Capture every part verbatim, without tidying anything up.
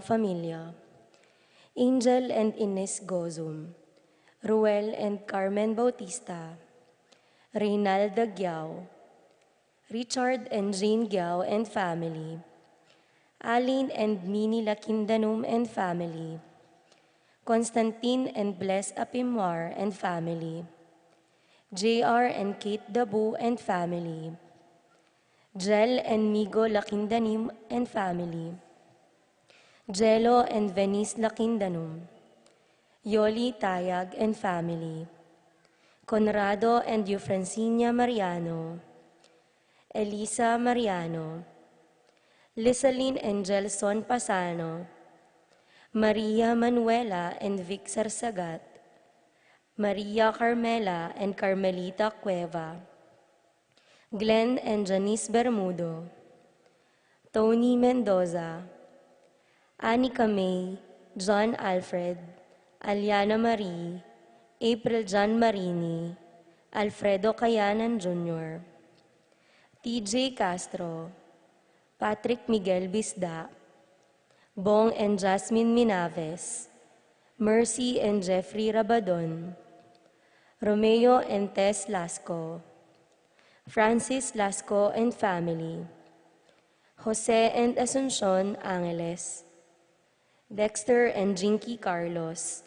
familia, Angel and Ines Gozum, Ruel and Carmen Bautista, Reynalda Giao, Richard and Jane Giao and family, Aline and Mini Lakindanum and family, Constantine and Bless Apimwar and family, J R and Kate Dabu and family, Jel and Migo Lakindanim and family, Jelo and Venice Lakindanum, Yoli Tayag and family, Conrado and Eufrancina Mariano, Elisa Mariano, Lisalin and Gelson Pasano, Maria Manuela and Vic Sarsagat, Maria Carmela and Carmelita Cueva, Glenn and Janice Bermudo, Tony Mendoza, Anika May, John Alfred, Aliana Marie, April John Marini, Alfredo Kayanan Junior, T J Castro, Patrick Miguel Bisda, Bong and Jasmine Minaves, Mercy and Jeffrey Rabadon, Romeo and Tess Lasco, Francis Lasco and family, Jose and Asuncion Angeles, Dexter and Jinky Carlos,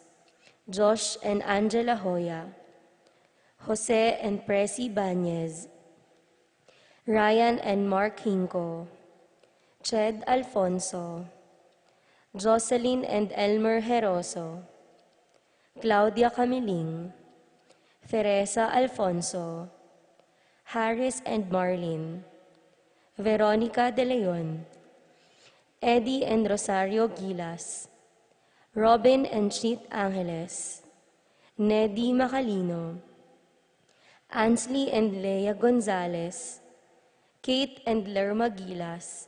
Josh and Angela Hoya, Jose and Presi Banez, Ryan and Mark Hinco, Ched Alfonso, Jocelyn and Elmer Heroso, Claudia Camiling, Teresa Alfonso, Harris and Marlene, Veronica De Leon, Eddie and Rosario Gilas, Robin and Cheat Angeles, Neddy Macalino, Ansley and Lea Gonzalez, Kate and Lerma Gilas,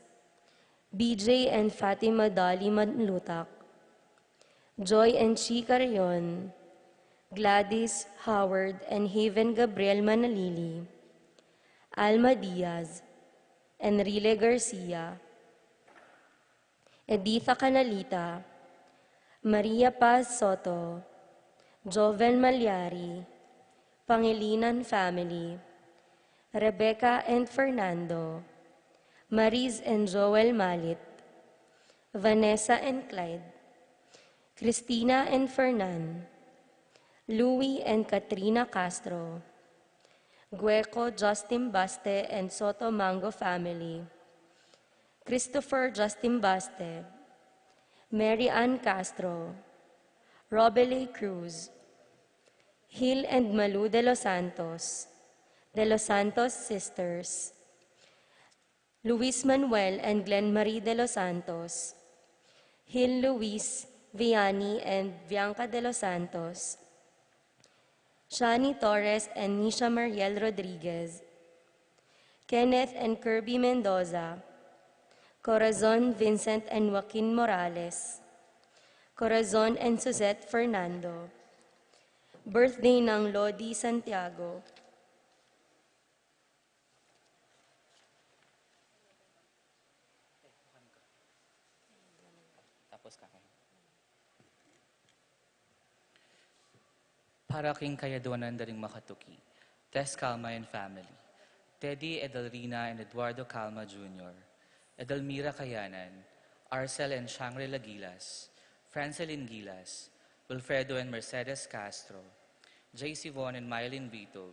B J and Fatima Dolly Manlutak, Joy and Chi Carrion, Gladys Howard and Haven Gabriel Manalili, Alma Diaz, Enrile Garcia, Editha Canalita, Maria Paz Soto, Joven Malyari, Pangilinan family, Rebecca and Fernando, Mariz and Joel Malit, Vanessa and Clyde, Christina and Fernan, Louie and Katrina Castro, Gueco Justin Baste and Soto Mango family, Christopher Justin Baste, Mary Ann Castro, Robele Cruz, Hill and Malu De Los Santos, De Los Santos sisters, Luis Manuel and Glenn Marie De Los Santos, Hill Luis, Vianney and Bianca De Los Santos, Shani Torres and Nisha Mariel Rodriguez, Kenneth and Kirby Mendoza, Corazon Vincent and Joaquin Morales, Corazon and Suzette Fernando, birthday ng Lodi Santiago. Tapos ka. Para king kayadwanan da ring makatuki, Tess Calma and family, Teddy, Edelrina and Eduardo Calma Junior, Edelmira Kayanan, Arcel and Shangri-La Gilas, Francelin Gilas, Wilfredo and Mercedes Castro, J C Von and Mylene Vito,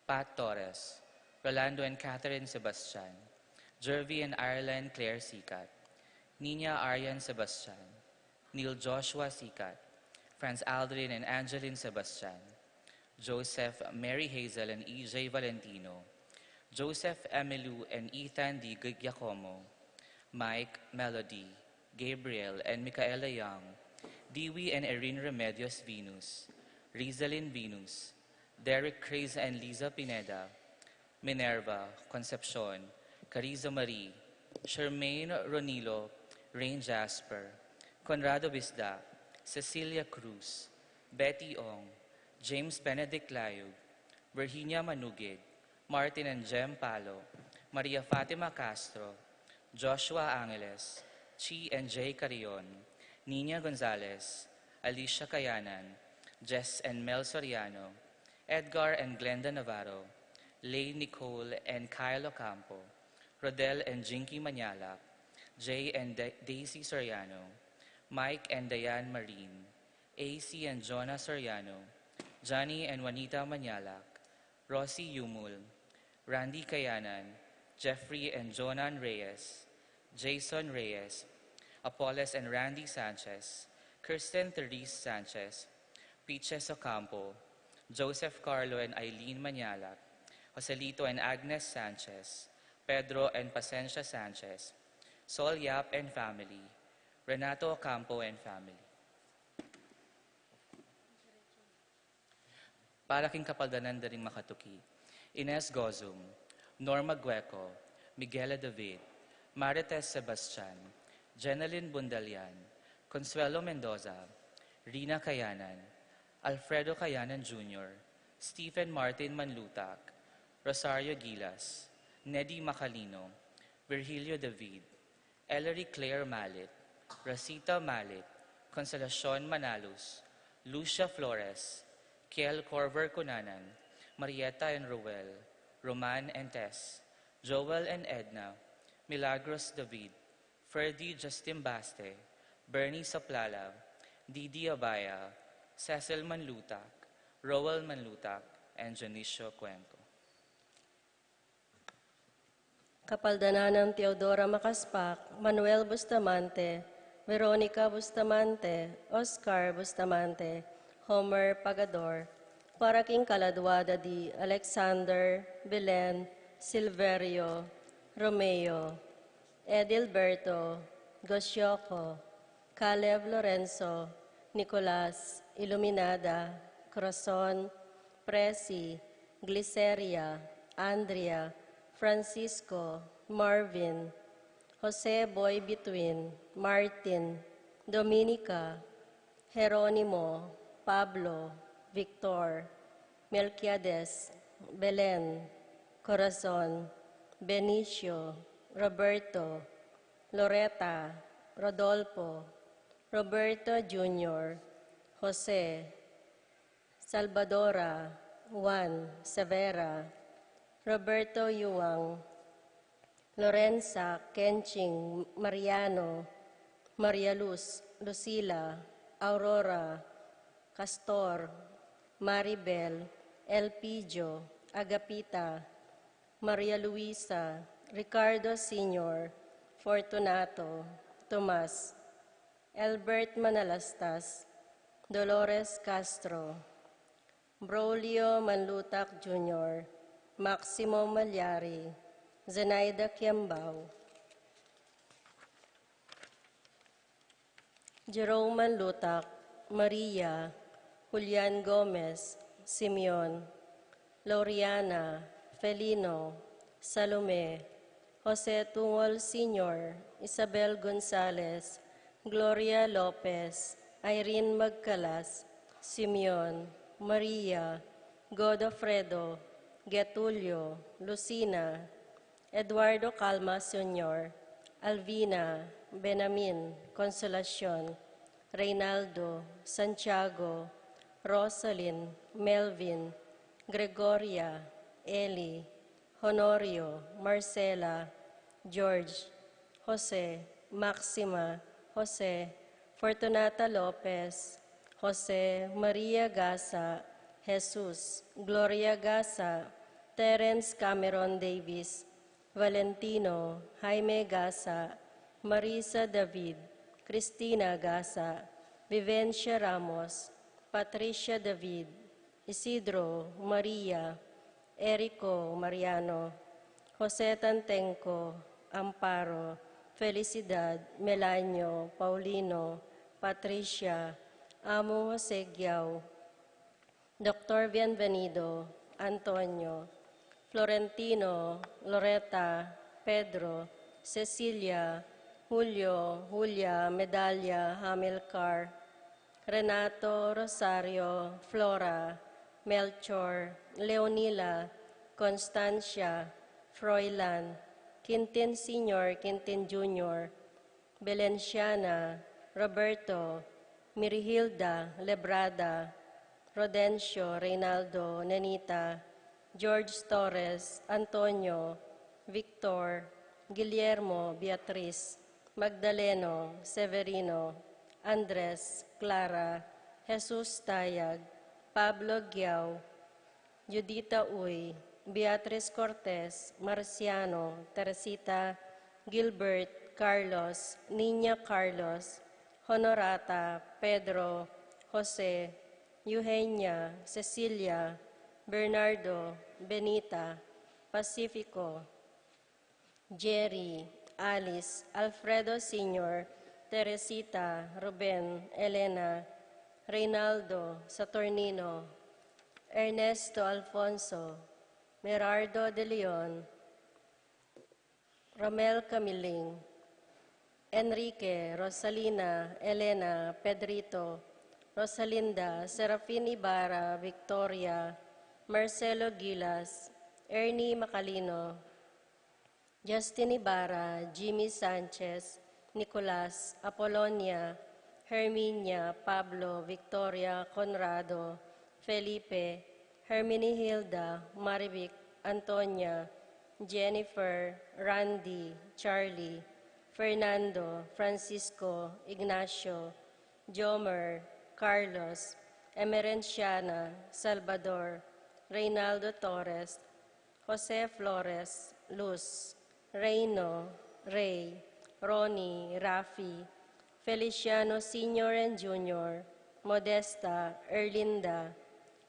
Pat Torres, Rolando and Catherine Sebastian, Jervy and Ireland Claire Sikat, Nina Aryan Sebastian, Neil Joshua Sikat, Franz Aldrin and Angeline Sebastian, Joseph, Mary Hazel and E J Valentino, Joseph, Emilu and Ethan D Giacomo, Mike, Melody, Gabriel and Micaela Young, Dewey and Erin Remedios Venus, Rizalin Venus, Derek Craze and Liza Pineda, Minerva, Concepcion, Carrizo Marie, Charmaine Ronilo, Rain Jasper, Conrado Bisda, Cecilia Cruz, Betty Ong, James Benedict Layug, Virginia Manugid, Martin and Jem Palo, Maria Fatima Castro, Joshua Angeles, Chi and Jay Carrion, Nina Gonzalez, Alicia Kayanan, Jess and Mel Soriano, Edgar and Glenda Navarro, Lay Nicole and Kyle Ocampo, Rodel and Jinky Manyalak, Jay and Da- Daisy Soriano, Mike and Diane Marin, A C and Jonah Soriano, Johnny and Juanita Manyalak, Rosie Yumul, Randy Kayanan, Jeffrey and Jonan Reyes, Jason Reyes, Apolles and Randy Sanchez, Kirsten Therese Sanchez, Peaches Ocampo, Joseph Carlo and Eileen Manyalak, Joselito and Agnes Sanchez, Pedro and Pasensia Sanchez, Sol Yap and family, Renato Ocampo and family. Para king kapaldanan da ring makatuki: Ines Gozum, Norma Gueco, Miguela David, Marites Sebastian, Jenalyn Bundalian, Consuelo Mendoza, Rina Kayanan, Alfredo Kayanan Junior, Stephen Martin Manlutak, Rosario Gilas, Neddy Macalino, Virgilio David, Ellery Claire Malit, Rosita Malit, Consolacion Manalus, Lucia Flores, Kiel Corver Cunanan, Marietta and Ruel, Roman and Tess, Joel and Edna, Milagros David, Ferdy Justin Baste, Bernie Saplala, Didi Abaya, Cecil Manlutak, Roel Manlutak, and Janicio Cuenco. Kapaldanan nang Teodora Makaspak, Manuel Bustamante, Veronica Bustamante, Oscar Bustamante, Homer Pagador, para king kaladua da di Alexander, Belen, Silverio, Romeo, Edilberto, Gosioco, Caleb Lorenzo, Nicolas, Iluminada, Corazon, Presi, Gliceria, Andrea, Francisco, Marvin, Jose Boy Bituin, Martin, Dominica, Jeronimo, Pablo, Victor, Melquiades, Belen, Corazon, Benicio, Roberto, Loreta, Rodolfo, Roberto Junior, Jose, Salvadora, Juan, Severa, Roberto Yuang, Lorenza, Kenching, Mariano, Maria Luz, Lucila, Aurora, Castor, Maribel, Elpidio, Agapita, Maria Luisa, Ricardo Senior, Fortunato, Tomas, Albert Manalastas, Dolores Castro, Braulio Manlutak Junior, Maximo Malyari, Zenaida Kiambao, Jerome Manlutak, Maria, Julian Gomez, Simeon, Loriana, Felino, Salome, Jose Tungol Senior, Isabel Gonzalez, Gloria Lopez, Irene Magcalas, Simeon, Maria, Godofredo, Getulio, Lucina, Eduardo Calma Senior, Alvina, Benamin, Consolacion, Reynaldo, Santiago, Rosalyn, Melvin, Gregoria, Eli, Honorio, Marcela, George, Jose, Maxima, Jose, Fortunata Lopez, Jose, Maria Gasa, Jesus, Gloria Gasa, Terence Cameron Davis, Valentino, Jaime Gasa, Marisa David, Cristina Gasa, Vivencia Ramos, Patricia David, Isidro, Maria, Erico, Mariano, Jose Tantenco, Amparo, Felicidad, Melanio, Paulino, Patricia, Amo Jose Giao, Doctor Bienvenido, Antonio, Florentino, Loreta, Pedro, Cecilia, Julio, Julia, Medalia, Hamilcar, Renato, Rosario, Flora, Melchor, Leonila, Constancia, Froilan, Quintin Senior, Quintin Junior, Belenciana, Roberto, Mirihilda, Lebrada, Rodencio, Reynaldo, Nenita, George, Torres, Antonio, Victor, Guillermo, Beatriz, Magdaleno, Severino, Andres, Clara, Jesus Tayag, Pablo Giao, Judita Uy, Beatriz Cortez, Marciano, Teresita, Gilbert, Carlos, Niña, Carlos, Honorata, Pedro, Jose, Eugenia, Cecilia, Bernardo, Benita, Pacifico, Jerry, Alice, Alfredo Senior, Teresita, Ruben, Elena, Reynaldo, Saturnino, Ernesto, Alfonso, Merardo de Leon, Romel Camiling, Enrique, Rosalina, Elena, Pedrito, Rosalinda, Serafin Ibarra, Victoria, Marcelo Gilas, Ernie Macalino, Justin Ibarra, Jimmy Sanchez, Nicolas, Apolonia, Herminia, Pablo, Victoria, Conrado, Felipe, Herminihilda, Marivic, Antonia, Jennifer, Randy, Charlie, Fernando, Francisco, Ignacio, Jomer, Carlos, Emerenciana, Salvador, Reynaldo Torres, Jose Flores, Luz, Reino, Rey, Ronnie, Rafi, Feliciano Senior and Junior, Modesta, Erlinda,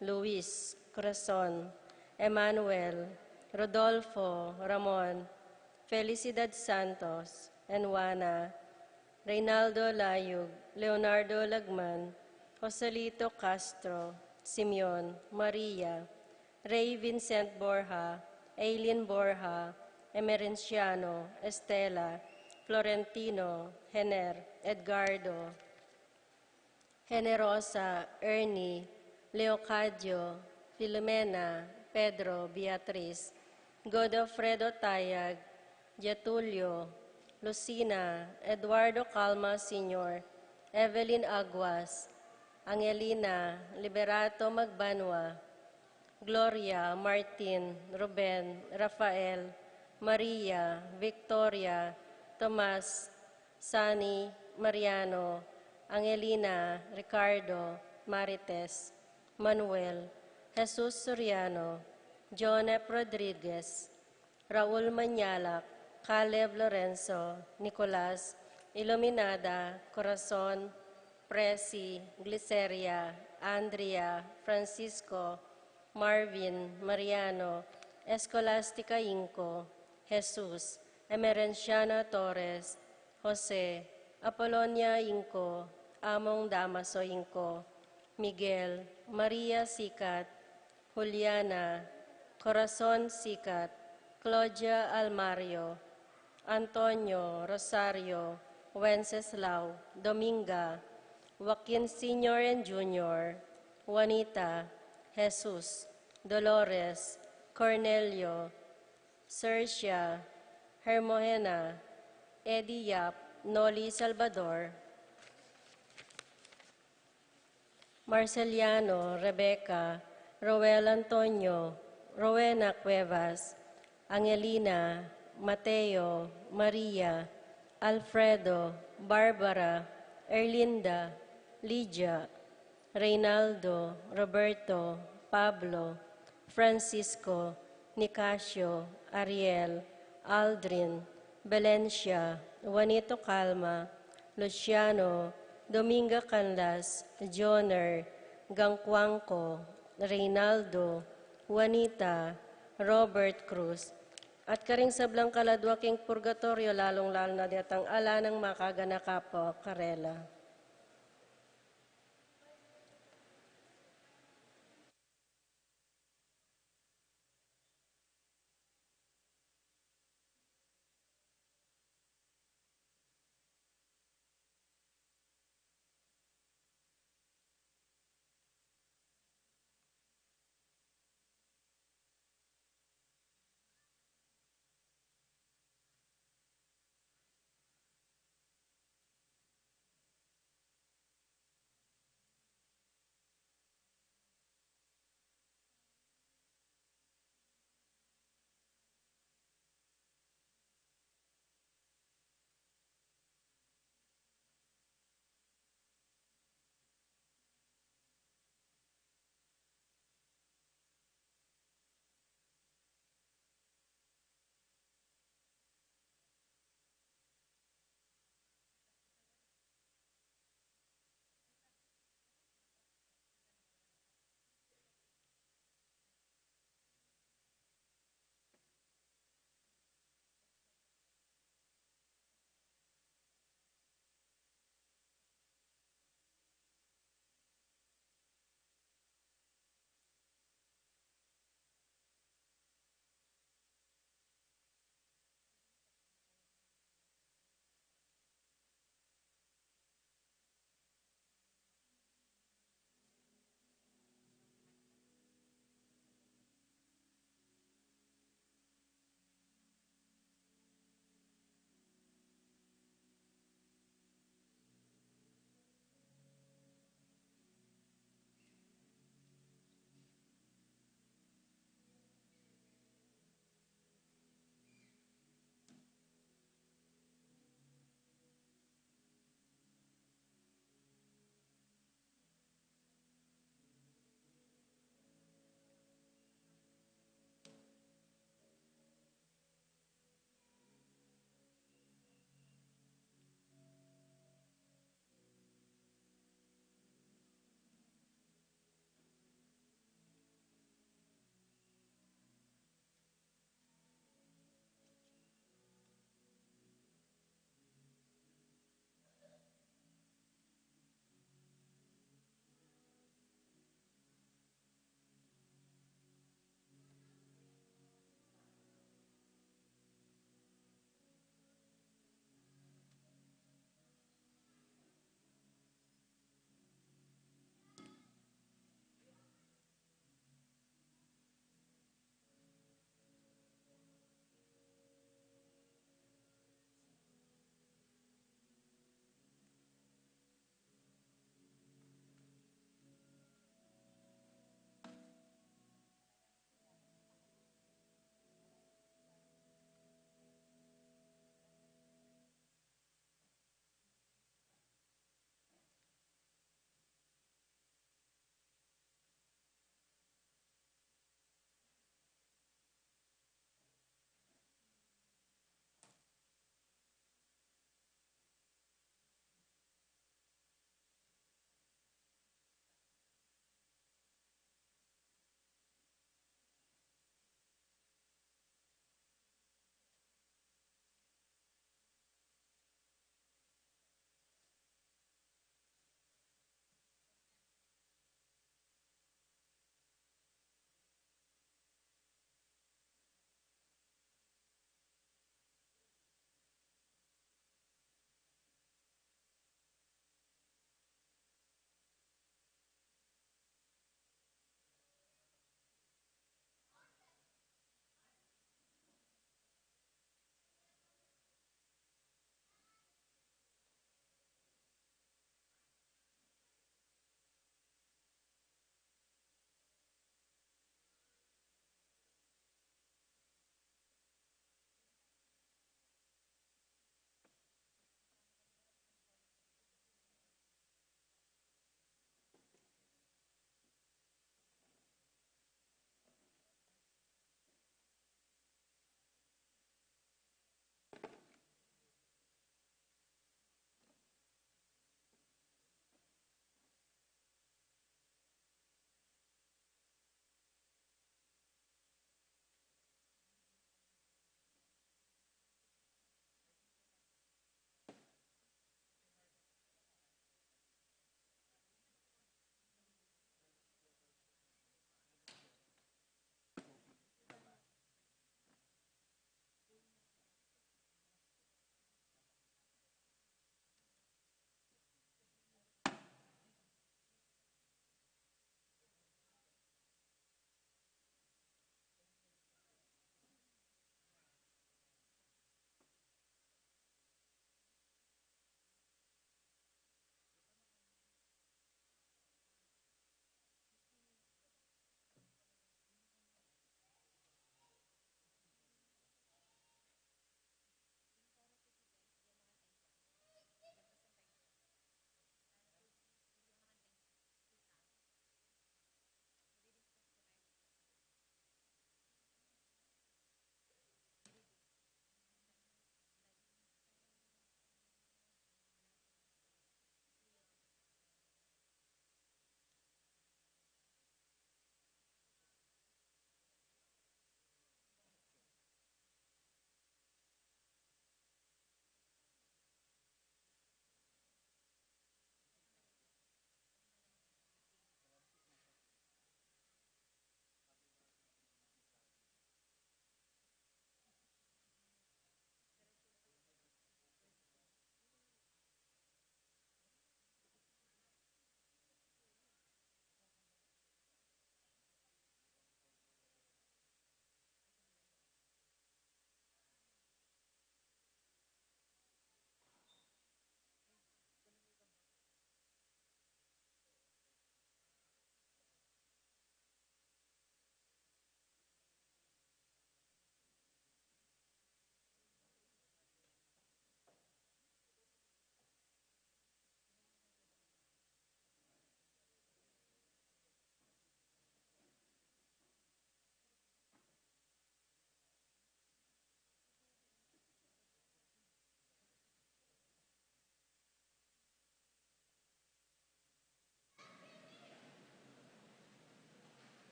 Luis, Corazon, Emmanuel, Rodolfo, Ramon, Felicidad Santos, and Juana, Reynaldo Layug, Leonardo Lagman, Joselito Castro, Simeon, Maria, Rey Vincent Borja, Aileen Borja, Emerenciano, Estela, Florentino, Hener, Edgardo, Generosa, Ernie, Leocadio, Filomena, Pedro, Beatriz, Godofredo Tayag, Getulio, Lucina, Eduardo Calma Senior, Evelyn Aguas, Angelina, Liberato Magbanua, Gloria, Martin, Ruben, Rafael, Maria, Victoria, Tomas, Sunny, Mariano, Angelina, Ricardo, Marites, Manuel, Jesus Soriano, John F. Rodriguez, Raul Mañalac, Caleb Lorenzo, Nicolas, Iluminada, Corazon, Presi, Gliceria, Andrea, Francisco, Marvin, Mariano, Escolastica Inco, Jesus, Emerenciana Torres, Jose, Apolonia Inco, Among Damaso Inco, Miguel, Maria Sicat, Juliana, Corazon Sicat, Claudia Almario, Antonio, Rosario, Wenceslao, Dominga, Joaquin Senior and Junior, Juanita, Jesus, Dolores, Cornelio, Sercia, Hermogena, Eddie Yap, Noli Salvador, Marceliano, Rebecca, Roel Antonio, Rowena Cuevas, Angelina, Mateo, Maria, Alfredo, Barbara, Erlinda, Lydia, Reynaldo, Roberto, Pablo, Francisco, Nicasio, Ariel, Aldrin, Valencia, Juanito Calma, Luciano, Dominga Canlas, Joner, Gangcuangco, Reynaldo, Juanita, Robert Cruz, at karing sablang kaladwa king purgatoryo, lalung-lalu na detang ala nang makaganaka pa karela.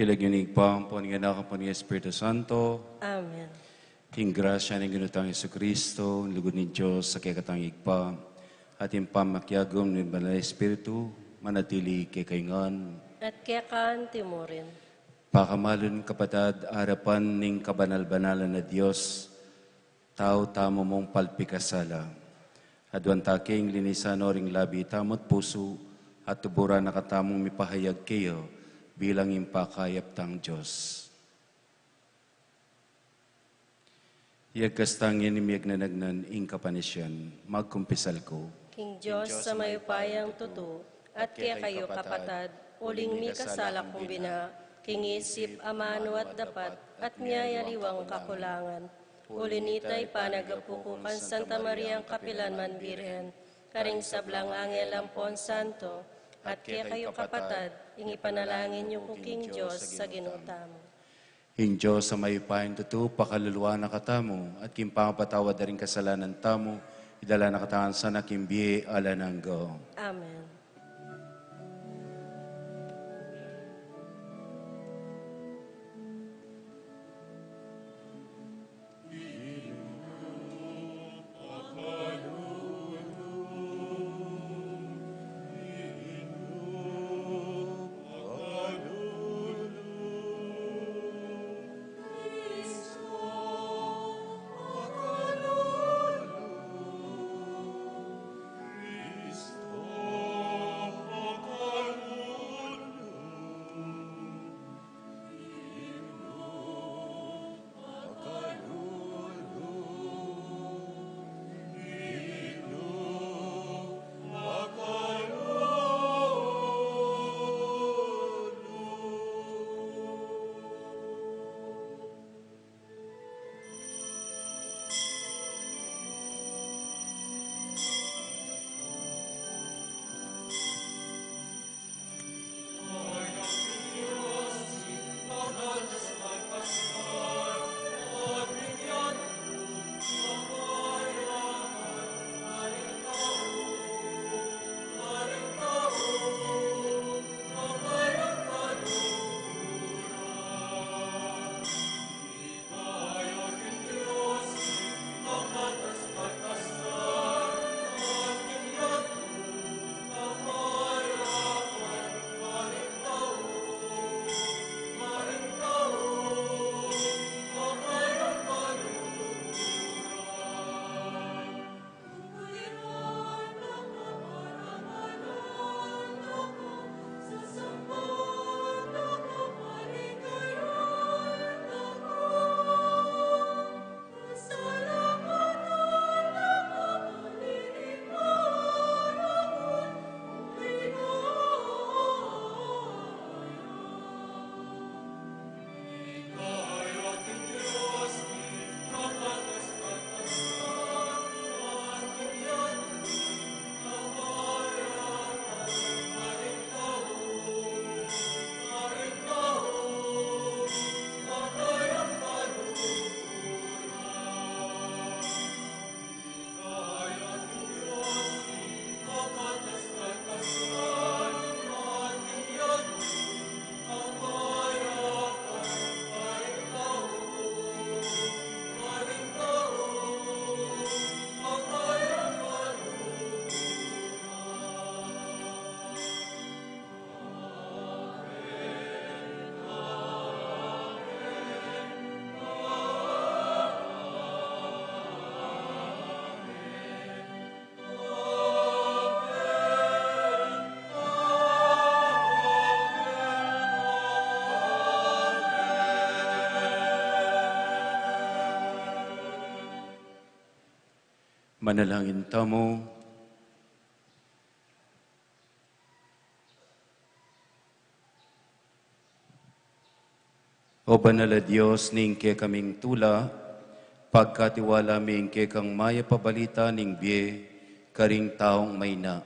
King lagyu ning Ibpa, ampo ning Anak, ampo ning Espiritu Santo. Amen. Ing grasya ning Ginu tang Jesucristo, ing lugud ning Dios a kekatang Ibpa, at ing pamakiagum ning Banal a Espiritu, manatili kekayu ngan. At keka naman murin. Pakamalun, kapatad, arapan ning kabanal-banalan a Dios, tau tamu mung palpikasala. Aduan ta king linisan no ring labi tamu at pusu, at tuburan na katamung mipahayag keya bilang ing pakayap tang Dios. Iyagkas tang ing miyagnanagnan ing kapanisian, magkumpisal ku. King Dios a mayupayang tutu, at kekayu kapatad, uling mikasala kung bina, king isip, amanu at dapat, at miyayaliwang kakulangan. Uli nita ipanagapu ku kang Santa Mariang kapilan man Birhen, karing sablang angel ampon santo, at kekayu kapatad, ing ipanalangin yu ku king Dios a Ginu tamu. Ing Dios a mayupayang tutu, pakaluluan na katamu, at king pangapatawad da ring kasalanan tamu, idala na katamu sana king bie alang angga. Amen. Manalangin tamu. O Banal a Dios, ning kekaming tula, pagkatiwala mi ing kekang mayap a balita ning bie karing taung mayna.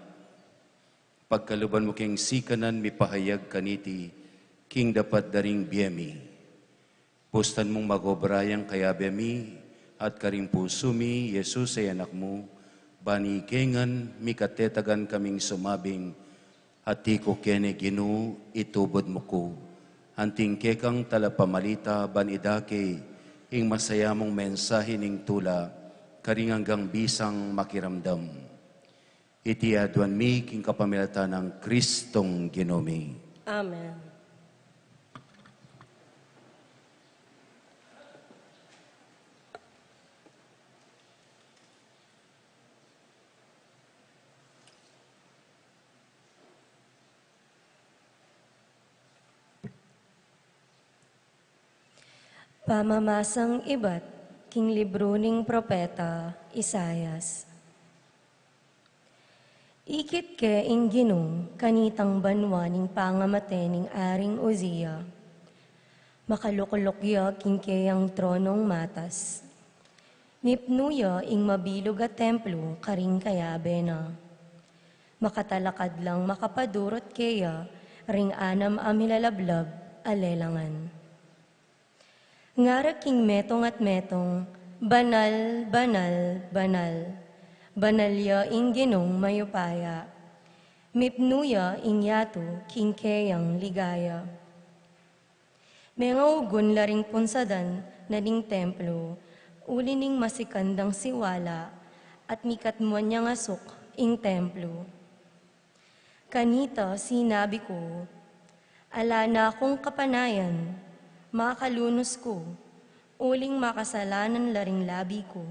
Pagkaluban mu keng sikanan mipahayag kaniti king dapat da ring bie mi. Pustan mung mag-obra yang kayabe mi, at karing pusu mi, Jesus a Anak mu, ban ike ngan mikatetagan kaming sumabing, Atiu ku keni Ginu, itubud mu ku. Anting kekang talapamalita ban idake ing masaya mung mensahe ning tula karing anggang bisang makiramdam. Iti aduan mi king kapamilatan nang Kristong Ginu mi. Amen. Pamamasang ibat king libru ning propeta Isaias. Ikit ke ing Ginu kanitang banua ning pangamate ning Aring Uzia. Makalukluk ya king keyang tronong matas. Mipnu ya ing mabilug a templu karing kayabe na. Makatalakad lang makapadurut keya ring anam a milalablab a lelangan. Ngara king metung at metung, "Banal, banal, banal. Banal ya ing Ginung mayupaya. Mipnu ya ing yatu king keyang ligaya." Mengaugun la ring punsadan na ning templu, uli ning masikan dang siwala, at mikatmuan yang asuk ing templu. Kanita sinabi ku, "Ala na kung kapanayan, makalunus ku, uling makasalanan la ring labi ku,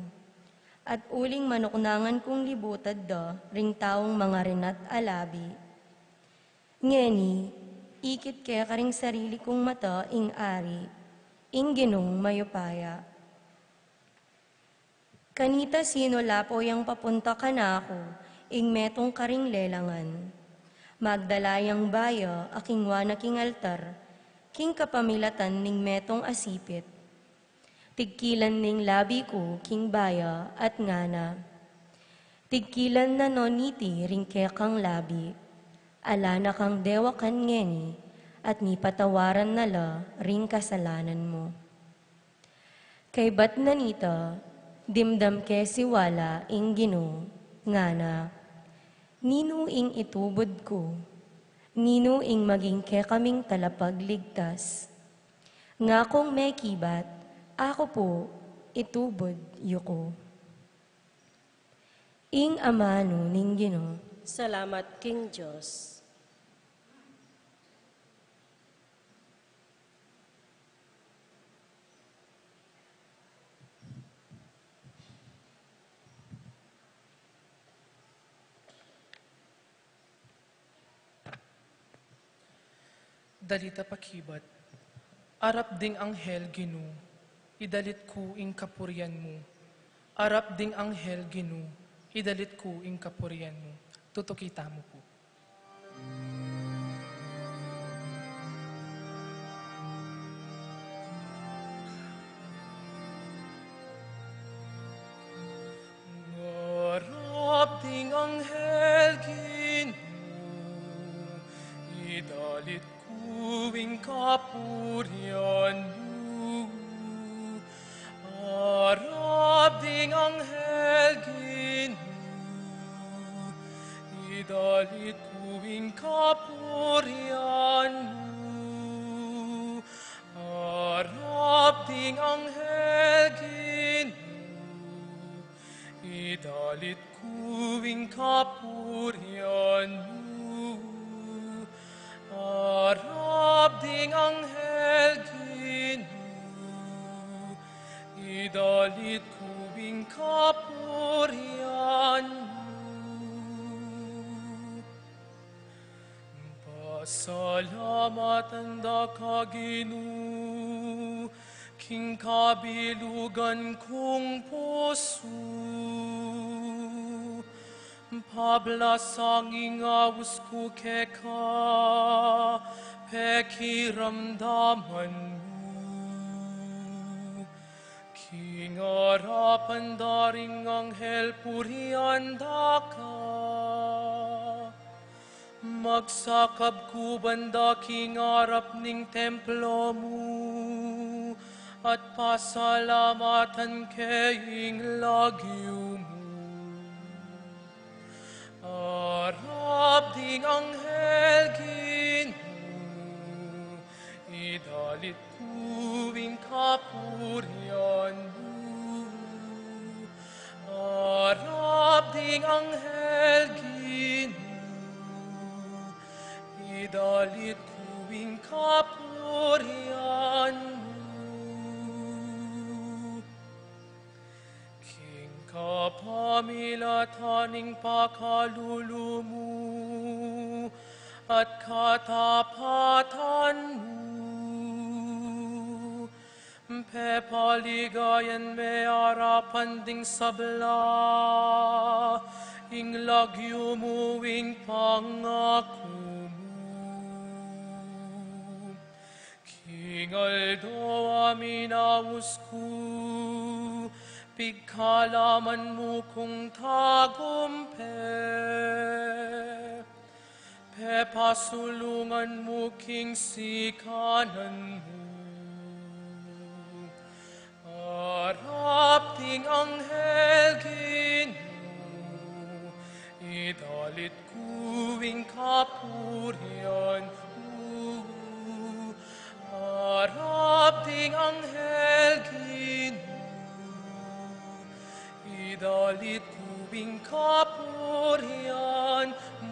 at uling manuknangan kung libutad da ring taung mangarinat a labi." Ngeni, ikit ke karing sarili kung mata ing Ari, ing Ginung mayupaya. Kanita sinulapo yang papunta kanaku ing metung karing lelangan. Magdala yang baya a kingwa na king altar, king kapamilatan ning metung a sipit. Tigkilan ning labi ku king baya at ngana, "Tigkilan na no niti ring kekang labi. Ala na kang dewakan ngeni, at mipatawaran na la ring kasalanan mu." Kaybat na nita, dimdam ke siwala ing Ginu, ngana, "Ninu ing itubud ku? Ninu ing maging kekaming talapagligtas?" Ngakung mekibat, "Aku pu, itubud yu ku." Ing amanu ning Ginu. Salamat king Dios. Dalit a pakibat. Arap ding anghel, Ginu, idalit ku ing kapurian mu. Arap ding anghel, Ginu, idalit ku ing kapurian mu. Tutuki tamu pu. Arap ding anghel, Ginu, idalit ku ing kapurian mu. Arap ding anghel, Ginu, idalit ku ing kapurian mu. Arap ding anghel, Ginu, idalit ku ing kapurian mu. Arap ding anghel, Ginu, idalit ku ing kapurian mu. Pasalamatan da ka, Ginu, king kabilugan kung pusu. Pablasang ing aus ku keka, pekiramdaman mu. King arapan da ring anghel purian da ka. Magsakab ku ban da king arap ning templo mu, at pasalamatan ke ing lagyu mu. Arap ding anghel, Ginu, Idalit ku ing kapurian mu king kapamilatan ning pakalulu mu at katapatan mu. Pepaligayan me arapan ding sabla ing lagyu mu, ing pangaku mu. King aldo a minaus ku, pigkalaman mu kung tagumpe. Pepasulungan mu king sikanan mu. Arap ding anghel, Ginu, idalit ku ing kapurian mu. Arap ding anghel, Ginu, idalit ku ing kapurian mu.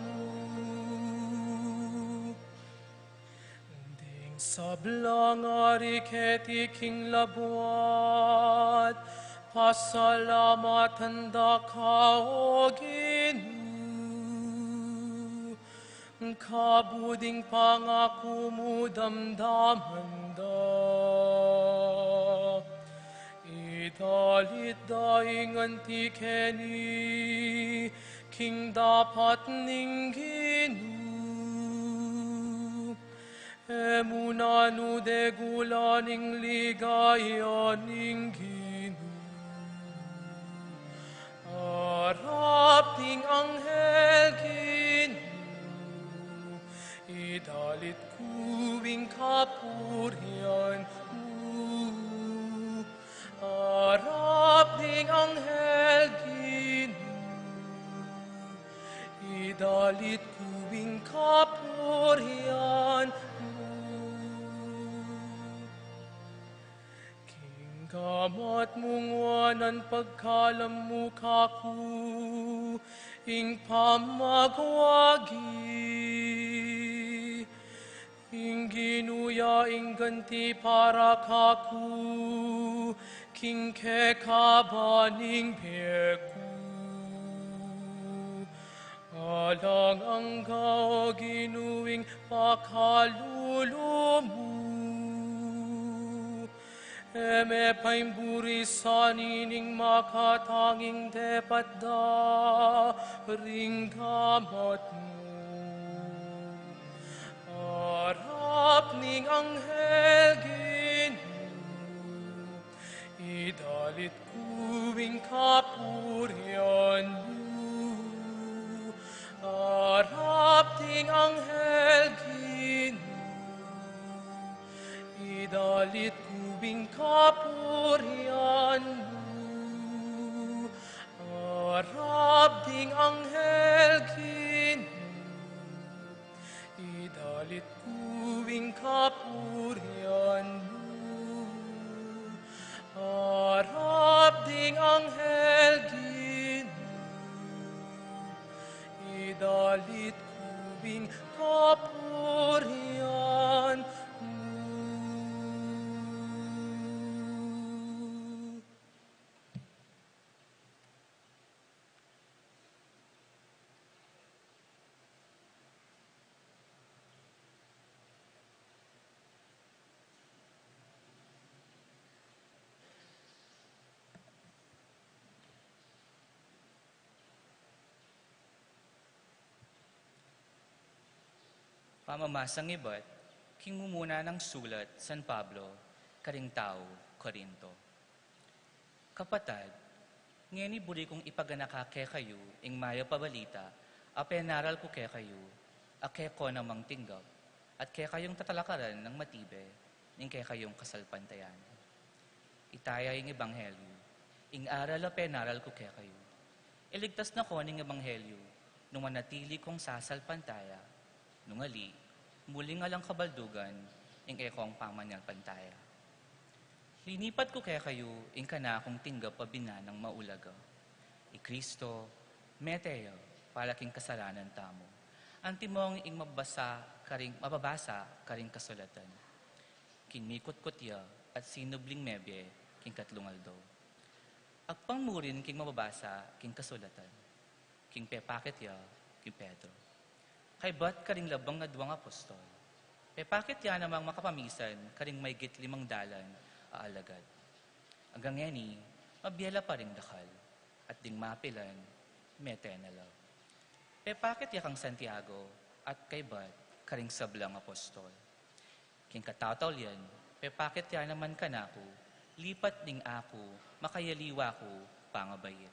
Ding sablang ari keti king labuad, pasalamatan da ka, O Ginu. Kabud ing pangaku mu damdaman da. Idalit da ing anti keni king dapat ning Ginu. E mu nanu degulan ing ligaya ning Ginu. Arap ding anghel, Ginu, idalit ku ing kapurian mu. Arap ding anghel, Ginu, idalit ku ing kapurian mu. King gamat mung wanan pagkalam mu kaku ing pamagwagi. Ing Ginu ya ing ganti para kaku king kekaban ning bie ku. Alang angga, O Ginu, ing pakalulu mu. E me paimburisan ining makatanging depat da ring gamat mu. Arap ning anghel, Ginu, idalit ku ing kapurian mu. Arap ding anghel, Ginu, idalit ku ing kapurian mu. Arap ding anghel, Ginu, idalit ku ing kapurian mu. Arap ding anghel, Ginu, idalit ku ing kapurian mu. Pamamasang ibat king mumuna nang sulat San Pablo karing tau Corinto. Kapatad, ngeni buri kung ipaganaka kekayu ing mayap a balita a penaral ku kekayu, a keko namang tinggap, at kekayung tatalakaran nang matibe ning kekayung kasalpantayanan. Ita ya ing ebanghelyu, ing aral a penaral ku kekayu. Iligtas na ko ning ebanghelyu nung manatili kong sasalpantaya, nung ali, muling alang kabaldugan ing e kong pamanyalpantaya. Linipat ku kekayu ing kanakung tinggap a binanang maulaga. I Kristo, mete ya para king kasalanan tamu, Antimong ing mabasa karing, mababasa karing kasulatan. King mikutkut ya at sinubling mebie king katlung aldo. Agpang murin king mababasa king kasulatan. King pepakit ya king Pedro. Kaybat karing labang a duang apostol. Pepakit ya namang makapamisan karing maygit limang dalan a alagad. Anggang ngeni, mabie la pa ring dakal, at ding mapilan, mete na la. Pepakit ya kang Santiago at kaybat karing sablang apostol. King katataulian, pepakit ya naman kanaku, lipat ning aku makayaliwa ku pangabait.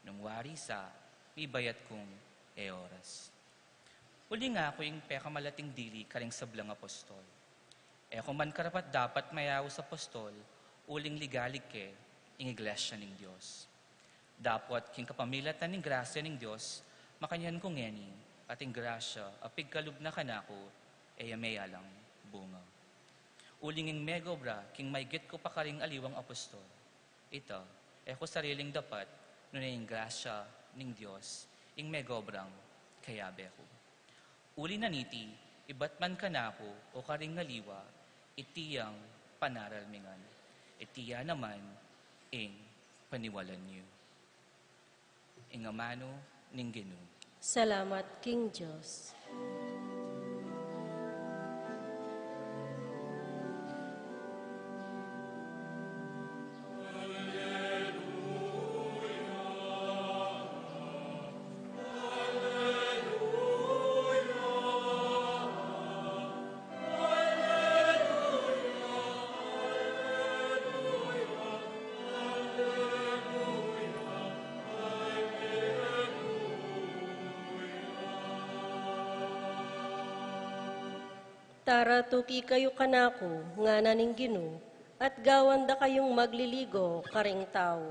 Nung wari sa, mibayat kung e oras. Uling aku ing pekamalating dili karing sablang apostol. E ku man karapat-dapat mayaus apostol, uling ligalig ke ing iglesia ning Dios. Dapot king kapamilatan ning grasya ning Dios, makanyan ku ngeni, at ing grasya a pigkalub na kanaku, e ya meyalang bunga. Uling ing megobra king maygit ku pa karing aliwang apostol. Ita, e ku sariling dapat, nune ing grasya ning Dios ing megobrang kayabe ku. Uli na niti, ibat man kanaku o karing aliwa, iti yang panaral mi ngan. Iti ya naman ing paniwalan yu. Ing amanu ning Ginu. Salamat king Dios. Tara, tuki kayu kanaku, ngana ning Ginu, at gawan da kayung magliligo karing tau.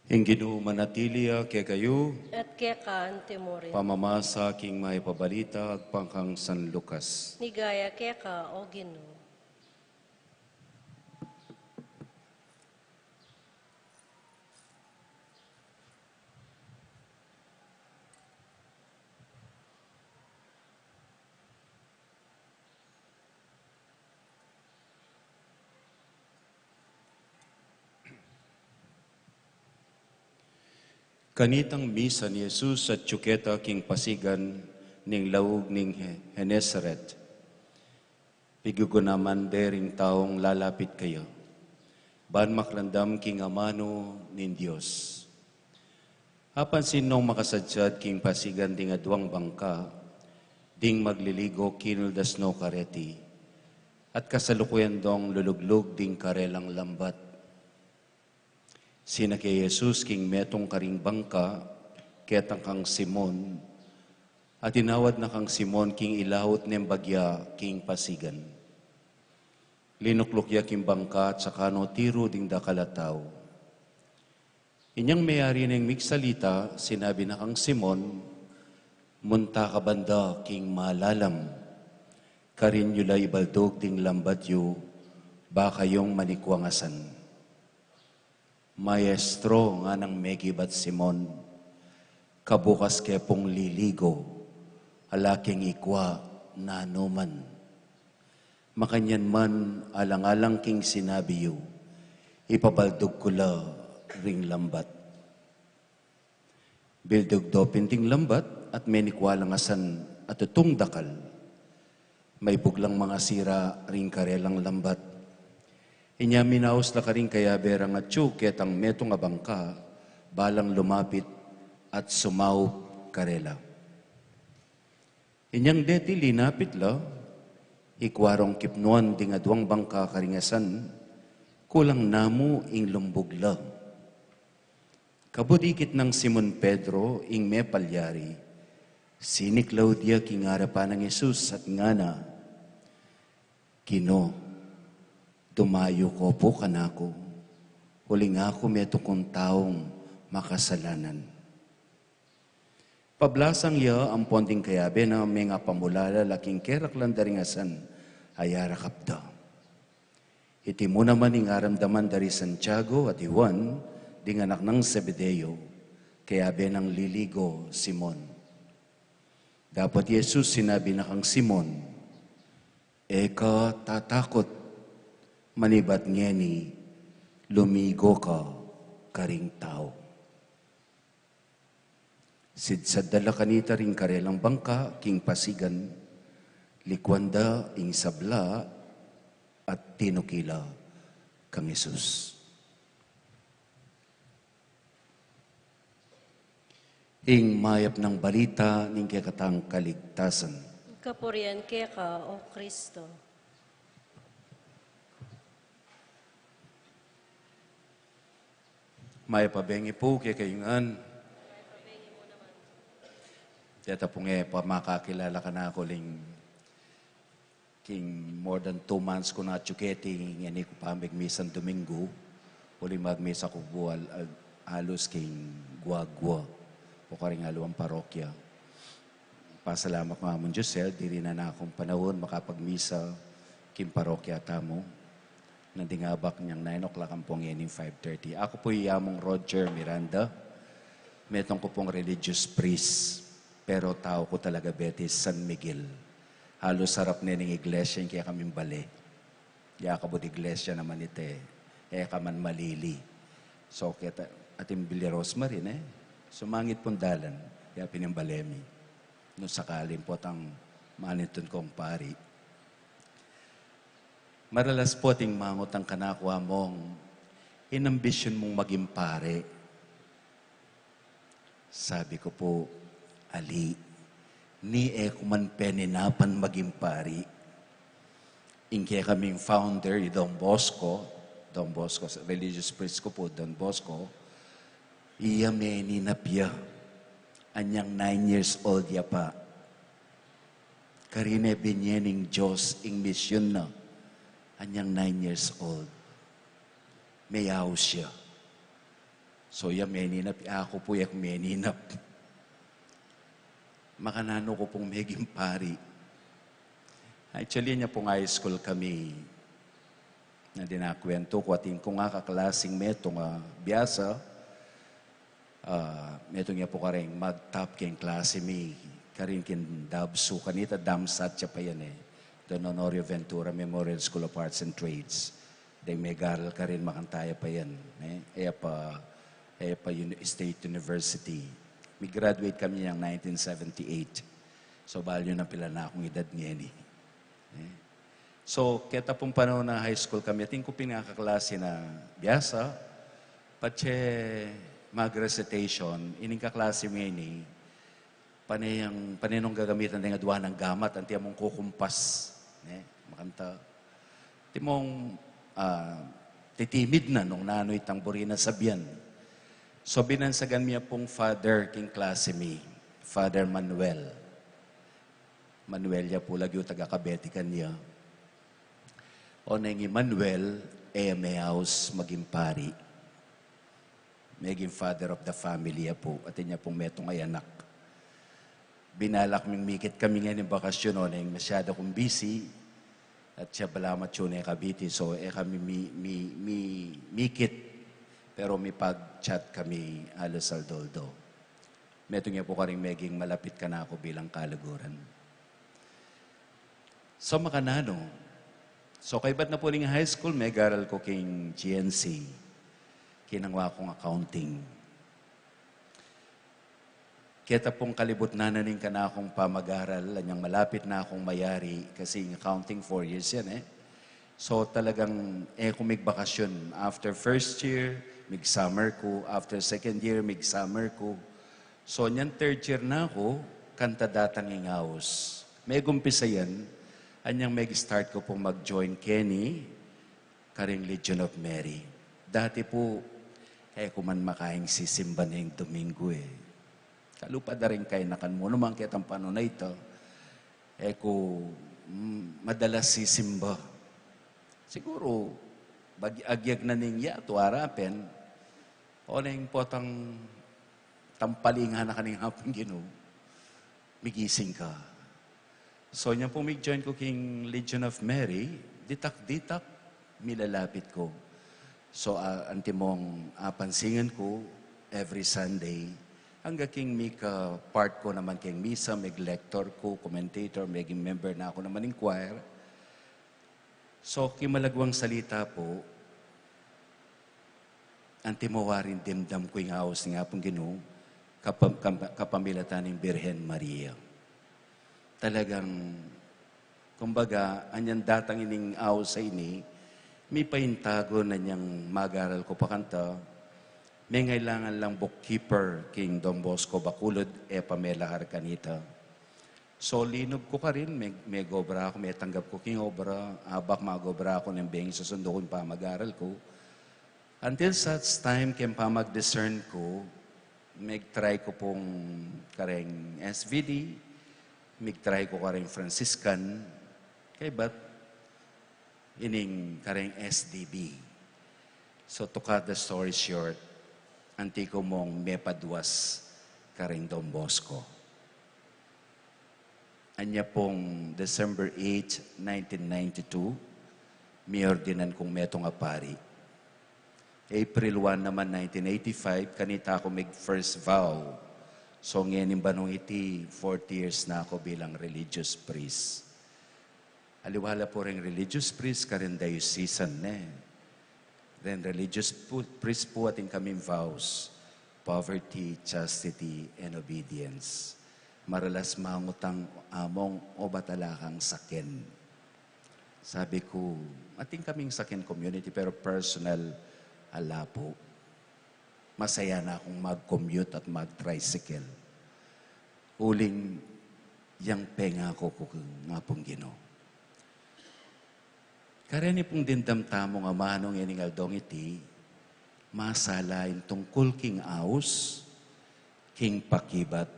Ing Ginu manatili ya kekayu. At keka antimurin. Pamamasa king mayap a balita agpang kang San Lucas. Ligaya keka, o Ginu. Kanitang misan i Jesus atyu keta king pasigan ning laug ning He-, Genesaret. Pigugunaman de ring taung lalapit kaya, ban makiramdam king amanu ning Dios. Apansin nong makasadsad king pasigan ding aduang bangka, ding magliligo kinuldas no kareti, at kasalukuyan dong luluglug ding karelang lambat. Sinake i Jesus king metung karing bangka, ketang kang Simon, at inawad na kang Simon king ilaut neng bagya king pasigan. Linukluk ya king bangka at saka no tiru ding dakal a tau. Inyang meyari neng migsalita, sinabi na kang Simon, "Munta ka banda king malalam. Karin yu la ibaldug ding lambat yu, ba kayung manikwa ngan asan." "Maestro," nganang mekibat Simon, "kabukas ke pung liligo, ala keng ikwa nanu man. Makanyan man, alang-alang king sinabi yu, ipabaldug ku la ring lambat." Bildug do pin ding lambat at menikwa lang asan a tutung dakal. Maibug lang mangasira ring karelang lambat. Inya minaus la karing kayabe rang atyu ketang metung a bangka, balang lumapit at sumaup karela. Inyang deti linapit la, ikwa rong kipnuan ding aduang bangka karing asan, Pulang namu ing lumbug la. Kabud ikit nang Simon Pedro ing mepalyari, siniklaud ya king arapan nang Jesus at ngana, "Ginu, dumayu ka pu kanaku, uling aku metung kung taung makasalanan." Pablasang ya ampon ding kayabe na mengapamulala la king keraklan da ring asan a yarakap da. Iti mu naman ing aramdaman da ri Santiago at i Juan, ding anak nang Zebedeo, kayabe nang liligo Simon. Dapot i Jesus sinabi na kang Simon, "E ka tatakut, manibat ngeni lumigo ka karing tau." Sidsad da la kanita ring karelang bangka king pasigan, likuan da ing sabla at tinuki la kang Jesus. Ing mayap nang balita ning kekatang kaligtasan. Kapurian keka, O Kristo. Mayap a bengi pu kekayu ngan. Deta pung e pa makakilala kanaku ling king more than two months ku na atiu keti, ngeni ku pa megmisang Domingo, uling magmisa ku pu al-, al-, alus king guagua o karing aliwang parokya. Pasalamat ku ngan king Dios, e, diri na nakung panaun makapagmisa king parokya tamu. Nandin abak nyang nine o'clock ampong ngeni five thirty. Aku pu i Among Roger Miranda. Metung ku pung religious priest, pero tau ku talaga beti San Miguel. Halus harap ne ning iglesia ing kekaming bale. Ya kabud iglesia naman ite, e ka man malili. So, keta, atin bili rosemary ne, sumangit pung dalan, ya pin ing bale mi. Nung sakali pu tang manintun kung pari. Maralas pu atin mangutang kanaku, "Among, e ambisyon mung maging pare?" Sabi ku pu, "Ali, ni e ku man peninapan maging pari." Ing kekaming founder, i Don Bosco, Don Bosco, religious priest ku pu, Don Bosco, iya meninap ya. Anyang nine years old ya pa. Karin e binye ning Dios ing misyon na. Anyang nine years old. Meyaus ya. So, ya meninap, aku pu ya meninap. Makananu ku pung meging pari? Actually, nya pung high school kami, na dinakuwentu ku, atin kung kaklasing metung a biasa, ah, metung ya pu karing magtop king klase mi, karin king DABSU, kanita DAMSAT ya pa yan e. Don Honorio Ventura Memorial School of Arts and Trades. Deng megaral karin makanta ya pa yan, e. E ya pa, e ya pa uni-, State University. Mi-graduate kami yang nineteen seventy-eight. So, balu na pin la nakung edad ngeni. E. So, keta pung panaun a high school kami, atin ku pin kakaklase na biasa, patse mag-recitation, ining kaklase mi ini, pane yang, pane nung gagamitan deng adua nang gamat, anti among kukumpas. Ne? Makanta. Timong, ah, titimid na nung nanu itang buri na sabian. So, binansagan mi ya pung father king klase mi, Father Manuel. Manuel ya pu lagyu, taga Cavite kanya. Oneng i Manuel, e meyaus maging pari. Meging father of the family ya pu, atin ya pung metung a anak. Binalak ming mikit kami ngening bakasyon, oneng masyadu kung busy, at siya balamu atiu ne Cavite, so e kami mi, mi, mi, mikit, pero mipag-chat kami aldo-aldo. Metung ya pu karing meging malapit kanaku bilang kaluguran. So, makananu. So, kaybat na pu ning high school, megaral ku king G N C. Kinangwa kung accounting. Keta pung kalibutnan na ning kanakung pamagaral, anyang malapit na kung mayari, kasi ing accounting four years yan e. So, talagang e ku migbakasyon. After first year, mig-summer ku. After second year, mig-summer ku. So, nyang third year na ku, kanta datang ing aus. Megumpisa yan, anyang meg-start ku pung mag-join keni, karing Legion of Mary. Dati pu, e ku man makaing sisimba ning Domingo e. Kalupa da ring kainakan mu naman ketang panahon a ita, e ku, mm, madalas sisimba. Siguru, bag-, agyag na ning yatu, arapen, o neng potang tampalingan na kaning Apung Ginu, migising ka. So, inya pung mig-join ku king Legion of Mary, ditak-ditak, milalapit ku. So, a, antimong apansingan ku, every Sunday, angga king mika-part ku naman king misa, mig-lector ku, commentator, meging member na ku naman ning choir. So, king malagwang salita pu, antimo waring dimdam ku ing aus ning Apung Ginu, kapa-, kapa-, kapamilatan ning Birhen Maria. Talagang, kumbaga, anyang datang ining aus a ini, mipaintago na nyang mag-aral ku pa kanta, mengailangan lang bookkeeper king Don Bosco Bacolod, e pa melahar kanita. So, linub ku karin, me-, megobra ku, metanggap ku king obra, abak magobra ku neng bengi susundu ku ing pamag-aral ku. Until such time, king pamag-discern ku, mig-try ku pung kareng S V D, mig-try ku kareng Franciscan, kaybat ining kareng S D B. So, to cut the story short, anti ku mung mepaduas kareng Don Bosco. Anya pung December eight, nineteen ninety-two, miordinan kung metung a pari. April one naman, nineteen eighty-five, kanita ku mig-first vow. So, ngening banung iti, forty years na ku bilang religious priest. Aliwa la pu reng religious priest karin diocesan, ne. Reng religious pu-, priest pu atin kaming vows, poverty, chastity, and obedience. Maralas mangutang, "Among, obat ala kang saken?" Sabi ku, "Atin kaming saken community, pero personal, ala pu." Masaya na kung mag-commute at mag-tricycle. Uling yang pengaku ku kang Apung Ginu. Kareni pung dimdam tamung amanu ngening aldong iti, masala ing tungkul king aus, king pakibat,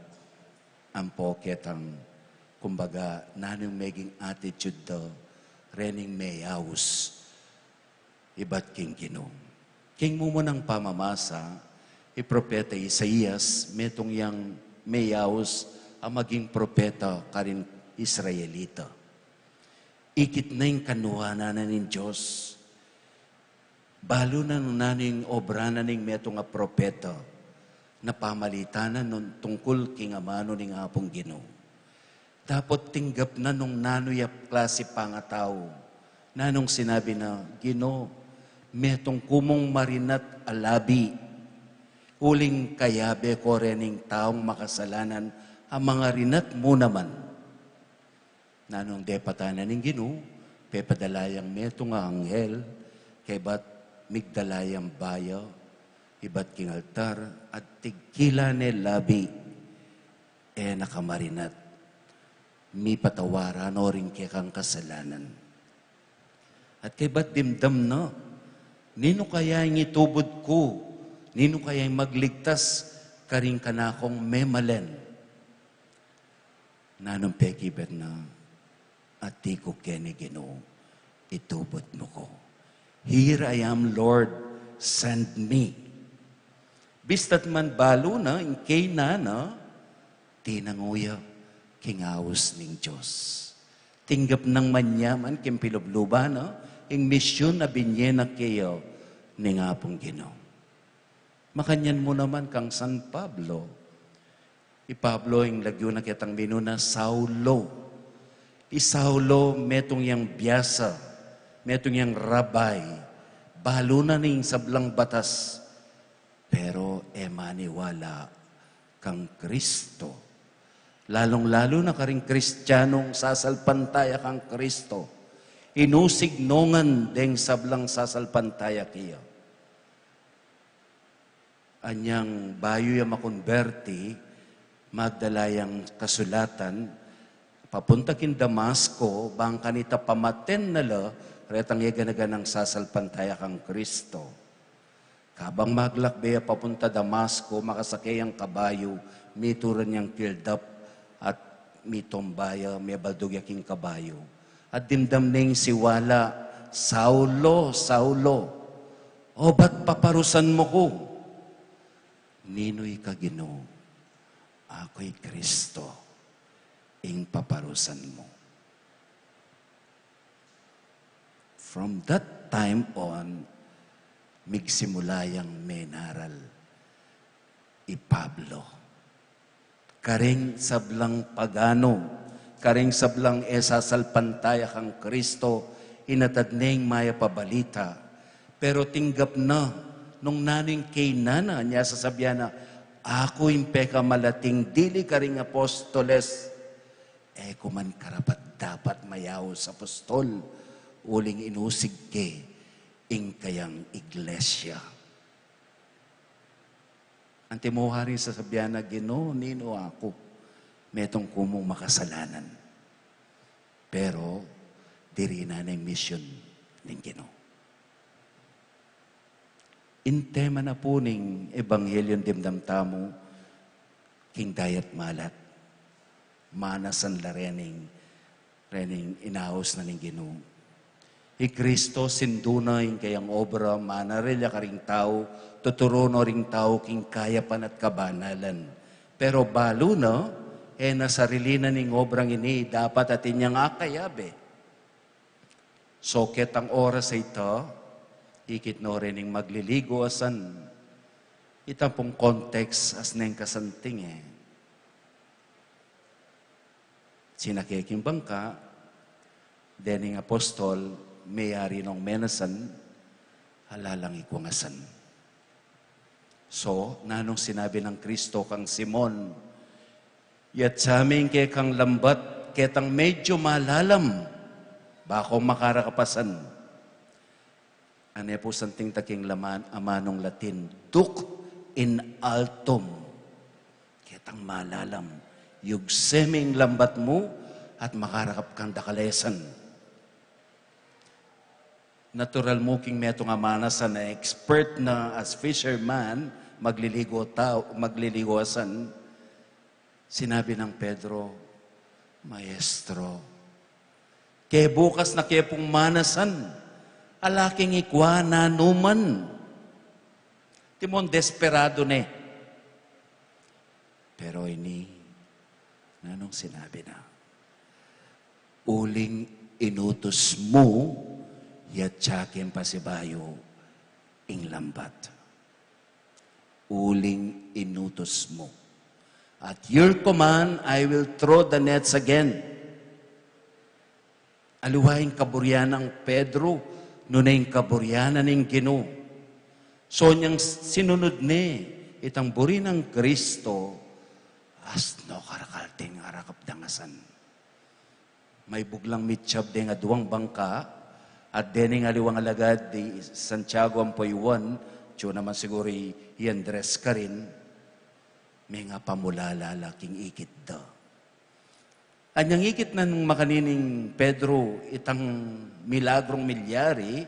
ampo ketang, kumbaga, nanu ing meging attitude da, rening meyaus, ibat king Ginu. King mumunang pamamasa, i propeta Isaias, metung yang meyaus a maging propeta karing Israelita. Ikit na ing kanuanan na ning Dios. Balu na nung nanu ing obra na ning metung a propeta, na pamalitanan nung tungkul king amanu ning Apung Ginu. Dapot tinggap na nung nanu ya klasi pangatau. Nanung sinabi na, "Ginu, metung ku mung marinat a labi. Uling kayabe ku rening taung makasalanan a mangarinat mu naman." Nanung depatan na ning Ginu, pepadala yang metung a anghel, kaybat migdala yang baya, ibat king altar, at tigkila ne labi, e na ka marinat, mipatawaran no ring kekang kasalanan. At kaybat dimdam na, ninu kaya ing itubud ku, ninu kaya ing magligtas karing kanakung memalen? Nanung pekibat na, "Atiu ku keni, Ginu, itubud mu ku. Here I am, Lord, send me." Bista't man balu na, ing kena na, tinangu ya king aus ning Dios. Tinggap nang manyaman king pilubluban na, ing misyun a binye na keya ning Apung Ginu. Makanyan mu naman kang San Pablo. I Pablo ing lagyu na ketang minuna Saulo. I Saulo metung yang biasa, metung yang rabay, balu na ning sablang batas, pero e maniwala kang Kristo. Lalung-lalu na karing Kristianong sasalpantaya kang Kristo. Inusig nongan deng sablang sasalpantaya keya. Anyang bayu ya makonberti, magdala yang kasulatan, papunta king Damasco, bang kanita pamaten na la Retang e gana-ganang sasalpantaya kang Kristo. Kabang maglakbe ya papunta Damasco, makasake yang kabayu, mituran yang kildap at mitumba ya, mebaldug ya king kabayu. At dimdam neng siwala, "Saulo, Saulo, o ba't paparusan mu ku?" "Ninu ika, Ginu?" "Aku i Kristo, ing paparusan mu." From that time on, migsimula yang menaral i Pablo. Karing sablang pagano, karing sablang e sasalpantaya kang Kristo, inatad ne ing mayap a balita. Pero tinggap na nung nanu ing kaynan na, nya sasabian na, "Aku ing pekamalating dili karing apostoles." E ku man karapat-dapat mayaus apostol, uling inusig ke ing kayang iglesia. Antimo hari sasabian na, "Ginu, ninu aku? Metung ku mung makasalanan." Pero diri na ing misyun ning Ginu. Ing tema na pu ning ebanghelyo dimdam tamu, king dayat malat, manasan la rening, rening inaus na ning Ginu. I Kristo sindu na ing kayang obra, manaril ya karing tau, tuturu no ring tau king kayapan at kabanalan. Pero balu na, e na sarili na ning obrang ini dapat atin yang akayabe. So, ketang oras a ita, ikit no rening magliligo a san. Ita pung context as neng kasanting e. Sinake king bangka, dening apostol, meyari nong menasan, ala lang ikung asan. So, nanung sinabi nang Kristo kang Simon, "Yatsa me ing kekang lambat, ketang medyu malalam, ba kong makarakap asan." Ane pu santing ta king laman, amanung Latin, "Duc in altum." Ketang malalam, yugse me ing lambat mu at makarakap kang dakal a asan. Natural mu king metung a manasan a expert na as fisherman, magliligo tau, magliligo asan, sinabi nang Pedro, "Maestro, kebukas na ke pung manasan, ala keng ikwa nanu man." Timon desperado ne. Pero ini, nanung sinabi na? "Uling inutus mu, yatsa keng pasibayu ing lambat." "Uling inutus mu. At your command, I will throw the nets again." Aliwa ing kaburian nang Pedro, nune ing kaburian na ning Ginu. So nyang sinunod ne itang buri nang Kristo, asno karakal deng arakap dang asan. Maibug lang mitsab deng aduang bangka, at dening aliwang alagad di Santiago ampo i Juan, atyu naman siguru i Andres karin, mengapamulala la king ikit da. Anyang ikit nang makanining Pedro itang milagrung milyari,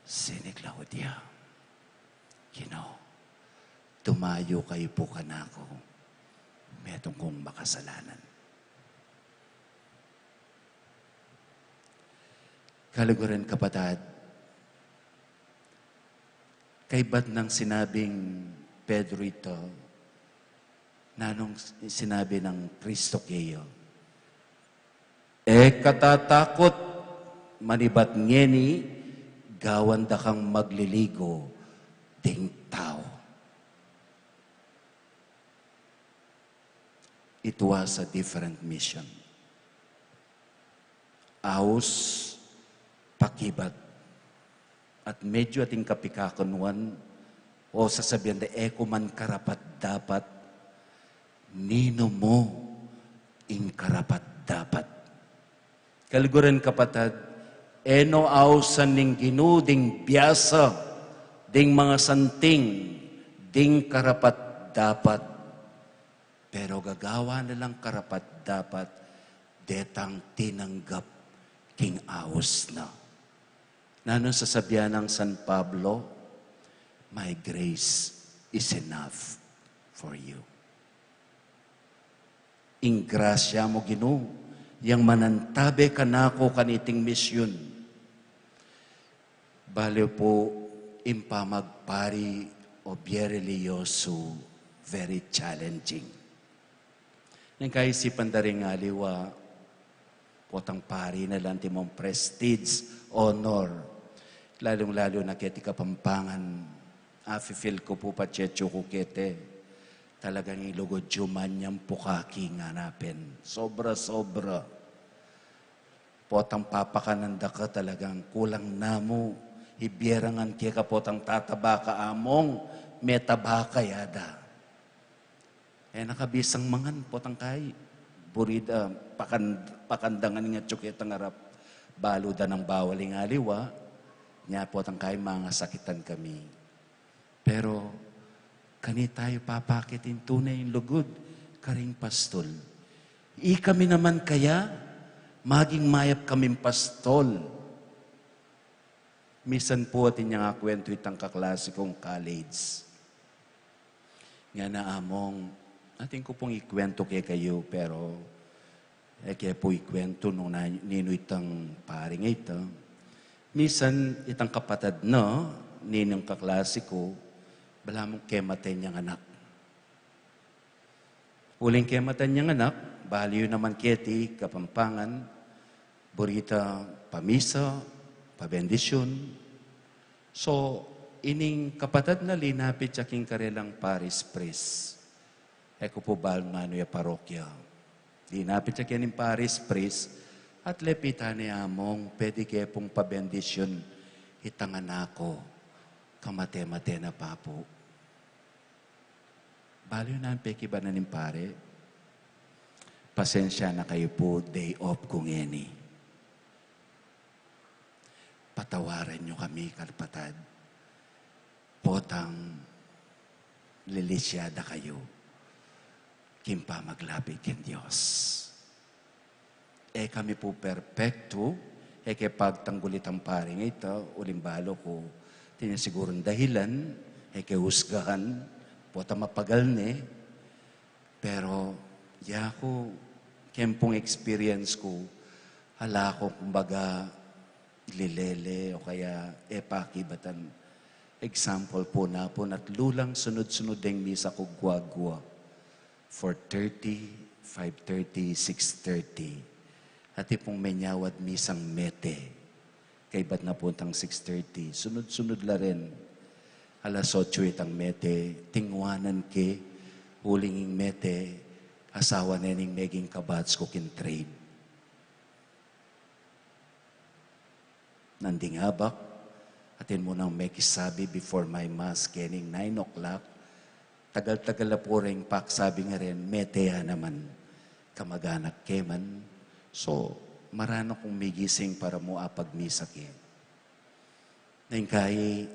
sinig laud ya, "Ginu, dumayu ka ipu kanaku, metung kung makasalanan." Kaluguran, kapatad, kaybat nang sinabing Pedro ito, nanung sinabi nang Kristo keya? "E ka tatakut, manibat ngeni, gawan da kang magliligo ding tau." It was a different mission. Aus, pakibat, at medyu ating kapikakunuan, o sasabian da, "E ku man karapat-dapat." Ninu mu ing karapat-dapat? Kaluguran, kapatad, e no ausan ning Ginu ding biasa, ding mangasanting, ding karapat-dapat. Pero gagawa na lang karapat-dapat detang tinanggap king aus na. Nanu sasabian nang San Pablo? "My grace is enough for you." Ing grasya mu, Ginu, yang manantabe kanaku kaniting misyun. Bale pu, ing pamagpari o bie relihiyosu, very challenging. Neng kaisipan da ring aliwa, potang pari na la, antimong prestige, honor. Lalung-lalu na keti Kapampangan, afi-feel ku pu, patse ku keti. Talagang ing lugud yu, manyampu ka king anapen. Sobra-sobra. Potang papakanan da ka, talagang kulang na mu. Ibie ra ngan keka potang tataba ka, among, metaba ka ya da. E na ka bisang mangan, potang kai. Buri da, pakan-, pakandangan ngan atsu ketang arap. Balu da nang bawal ing aliwa, nya potang kai, mangasakitan kami. Pero kanita yu papakit ing tune ing lugud karing pastol. Ikami naman kaya, maging mayap kaming pastol. Misan pu atin yang akuwentu itang kaklase kung college. Ngana, "Among, atin ku pung ikuwentu kekayu, pero e ke pu ikuwentu nung na-, ninu itang pari ngeni." Misan itang kapatad na nining kaklase ku, balamu kemate ing anak. Uling kemate ing anak, balu yu naman keti Kapampangan, buri ta pamisa, pabendisyun. So, ining kapatad na, linapit ya king karelang parish priest. E ku pu balu nung nanu ya parokya. Linapit ya kening parish priest, at lepitan ne, "Among, pwede ke pung pabendisyun itang anak ku, kamate-mate na pa pu." Balu yu nanu pekibat ning pari? "Pasensya na kayu pu, day off ku ngeni. Patawaran yu kami, kapatad. Potang lilisya da kayu king pamaglapit king Dios." E kami pu perpektu, e ke pagtanggul itang pari ngeni, uling balu ku, atin ya sigurung dahilan, e ke usgahan, potang mapagal ne, pero yaku, keng pung experience ku, ala ku, kumbaga, lilele o kaya e pakibatan. Example pu, napun atlu lang sunud-sunud deng misa ku guagua. Four thirty, five thirty, six thirty. Atin pung menyawad misang mete. Kaibat na pu itang six thirty. Sunud-sunud la rin. Alas otso itang mete, tingwanan ke, uling ing mete, asawa ne ning meging kabats ku king trade. Nanding abak, atin mu nang mekisabi before my mass kening nine o'clock, tagal-tagal la pu ring paksabi, ngara, mete ya naman, kamag-anak ke man. So, marana kung migising para mu apagmisa ke. Neng kai,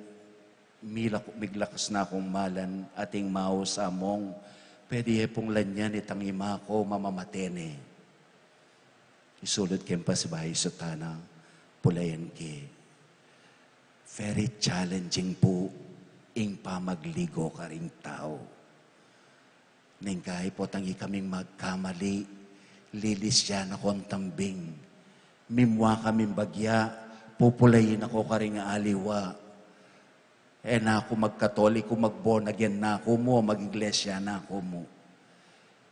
milak-, miglakas na kung malan, atin maus, "Among, pwede ye pung lanyan itang ima ku, mamamate ne." Isulud keng pasibayu sutana, pulayan ke. Very challenging pu ing pamagligo karing tau. Neng kai, potang ikaming magkamali, lilisyan na kung tambing. Mimua kaming bagya, pupulayin na ku karing aliwa. E na ku magkatoliku, mag-born again na ku mu, mag-iglesia na ku mu.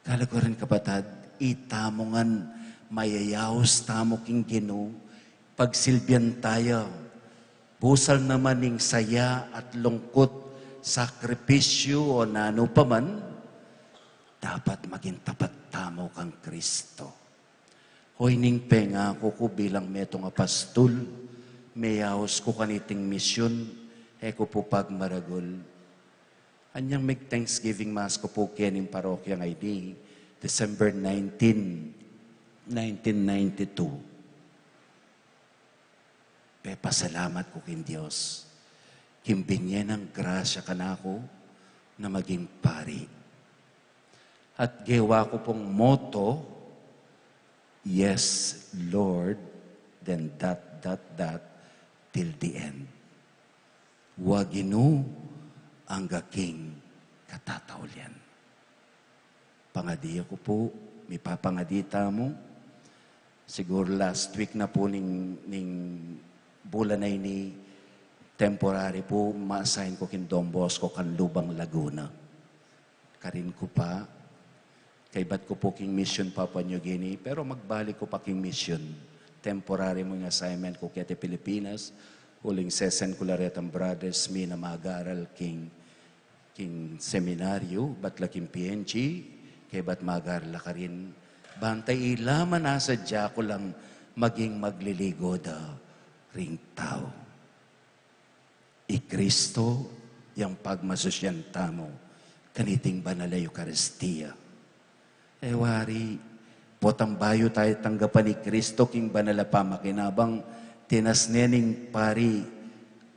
Kaluguran, kapatad, itamu ngan mayayaus tamu king Ginu, pagsilbian taya. Busal naman ing saya at lungkut, sakripisyu o nanu pa man, dapat maging tapat tamu kang Kristo. Hoy, ning pengaku ku bilang metung a pastul, meyaus ku kaniting misyun, e ku pu pagmaragul. Anyang mig-Thanksgiving Mass ku pu kening parokya ngeni, December nineteen, nineteen ninety-two. Pepasalamat ku king Dios, king binye nang grasya kanaku na maging pari. At gewa ku pung motto, "Yes, Lord, then dot, dot, dot, till the end. Wa Ginu angga king katataulian. Pangadi ku pu, mipapangadi tamu. Siguru last week na pu ning, ning bulan a ini, temporary pu, ma-assign ku king Don Bosco, Canlubang, Laguna. Karin ku pa, kaibat ku pu king mission Papua New Guinea, pero magbalik ku pa king mission. Temporary mu ing assignment ku keti Pilipinas, uling sesend ku la retang brothers mi na mag-aral king, king seminaryo, bat la king P N G, kaibat mag-aral la karin. Banta ila man asadya ku lang maging magliligud da ring tau. I Kristo yang pagmasusyan tamu kaniting banal a Eukaristia. E wari, potang bayu taya tanggapan i Kristo king banal a pamakinabang, tinas ne ning pari,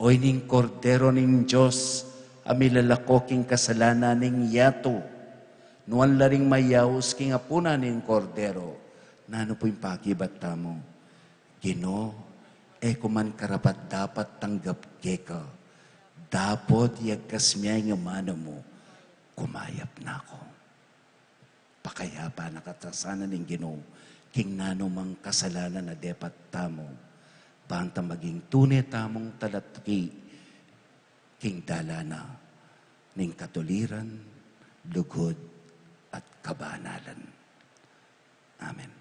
"Oy ning Kordero ning Dios, a milalako king kasalanan ning yatu. Nuan la ring mayaus king apunan ning Kordero." Nanu pu ing pakibat tamu? Ginu, e ku man karapat-dapat tanggap keka, dapot yagkas me ing amanu mu, kumayap na ku. Pakayapan na katamu sana ning Ginu, king nanu mang kasalanan a depat tamu, banta maging tune tamung talatuki, king dalan na ning katuliran, lugud, at kabanalan. Amen.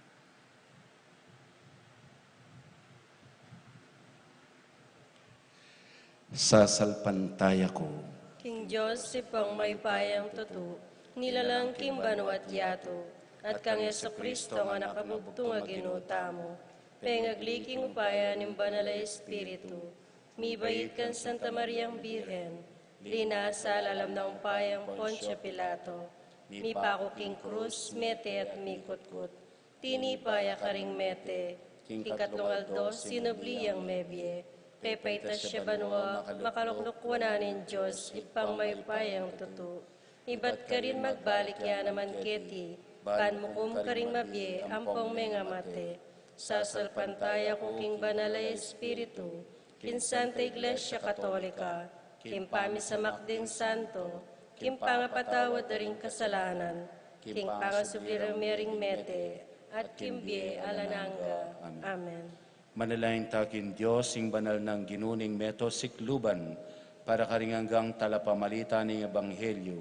Sasalpantaya ku king Dios, Ibpang mayupayang tutu, nilalang king banua't yatu, at kang Jesucristo a Anak a bugtung a Ginu tamu, pengagli king upaya ning Banal a Espiritu, mibait kang Santa Mariang Birhen, linasa lalam ning upayang Poncio Pilato, mipaku king krus, mete at mikutkut. Tinipa ya karing mete, king katlung aldo sinubli yang mebie, pepaitas ya banua, makaluklukuanan ning Dios, Ibpang mayupayang tutu. Ibat karin magbalik ya naman keti, ban mukum karing mabie ampong mengamate. Sasalpantaya ku king Banal a Espiritu, king Santa Iglesia Katolika, king pamisamak ding santo, king pangapatawad da ring kasalanan, king pangasubli da ring mete, at king bie alang angga. Amen. Manalangin ta king Dios, ing banal nang Ginu ning meto sikluban, para karing anggang talapamalita ning ebanghelyo.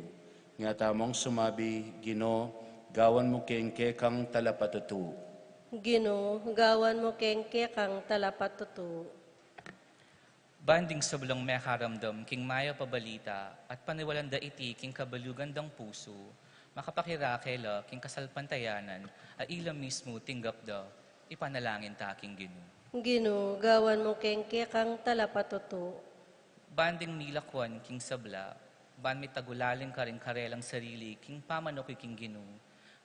Nga tamung sumabi, Ginu, gawan mu keng kekang talapatutu. Ginu, gawan mu keng kekang talapatutu. Ban ding sablang mekaramdam king mayap a balita at paniwalan da iti king kabalugan dang pusu, makapakirake la king kasalpantayanan a ila mismu tinggap da, ipanalangin ta king Ginu. Ginu, gawan mu keng kekang talapatutu. Ban ding milakwan king sabla, ban mitagulaling karing karelang sarili king pamanaku king Ginu,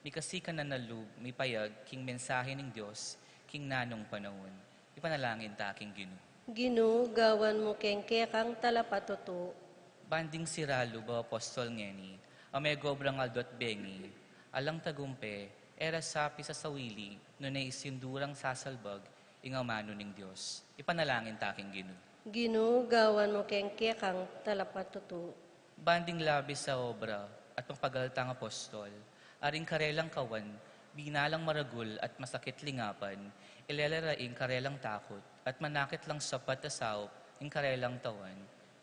mikasikan na na lub mipayag king mensahe ning Dios king nanung panaun. Ipanalangin ta king Ginu. Ginu, gawan mu keng kekang talapatutu. Ban ding sira lub a apostol ngeni, a megobrang aldo't bengi, alang tagumpe, e ra sa pisasawili, nune isindu rang sasalbag ing amanu ning Dios. Ipanalangin ta king Ginu. Ginu, gawan mu keng kekang talapatutu. Ban ding labis a obra at mapagaltang apostol, a ring karelang kawan, binalang maragul at masakit lingapan, ilele ra ing karelang takut, at manakit lang sapat a saup ing karelang tawan,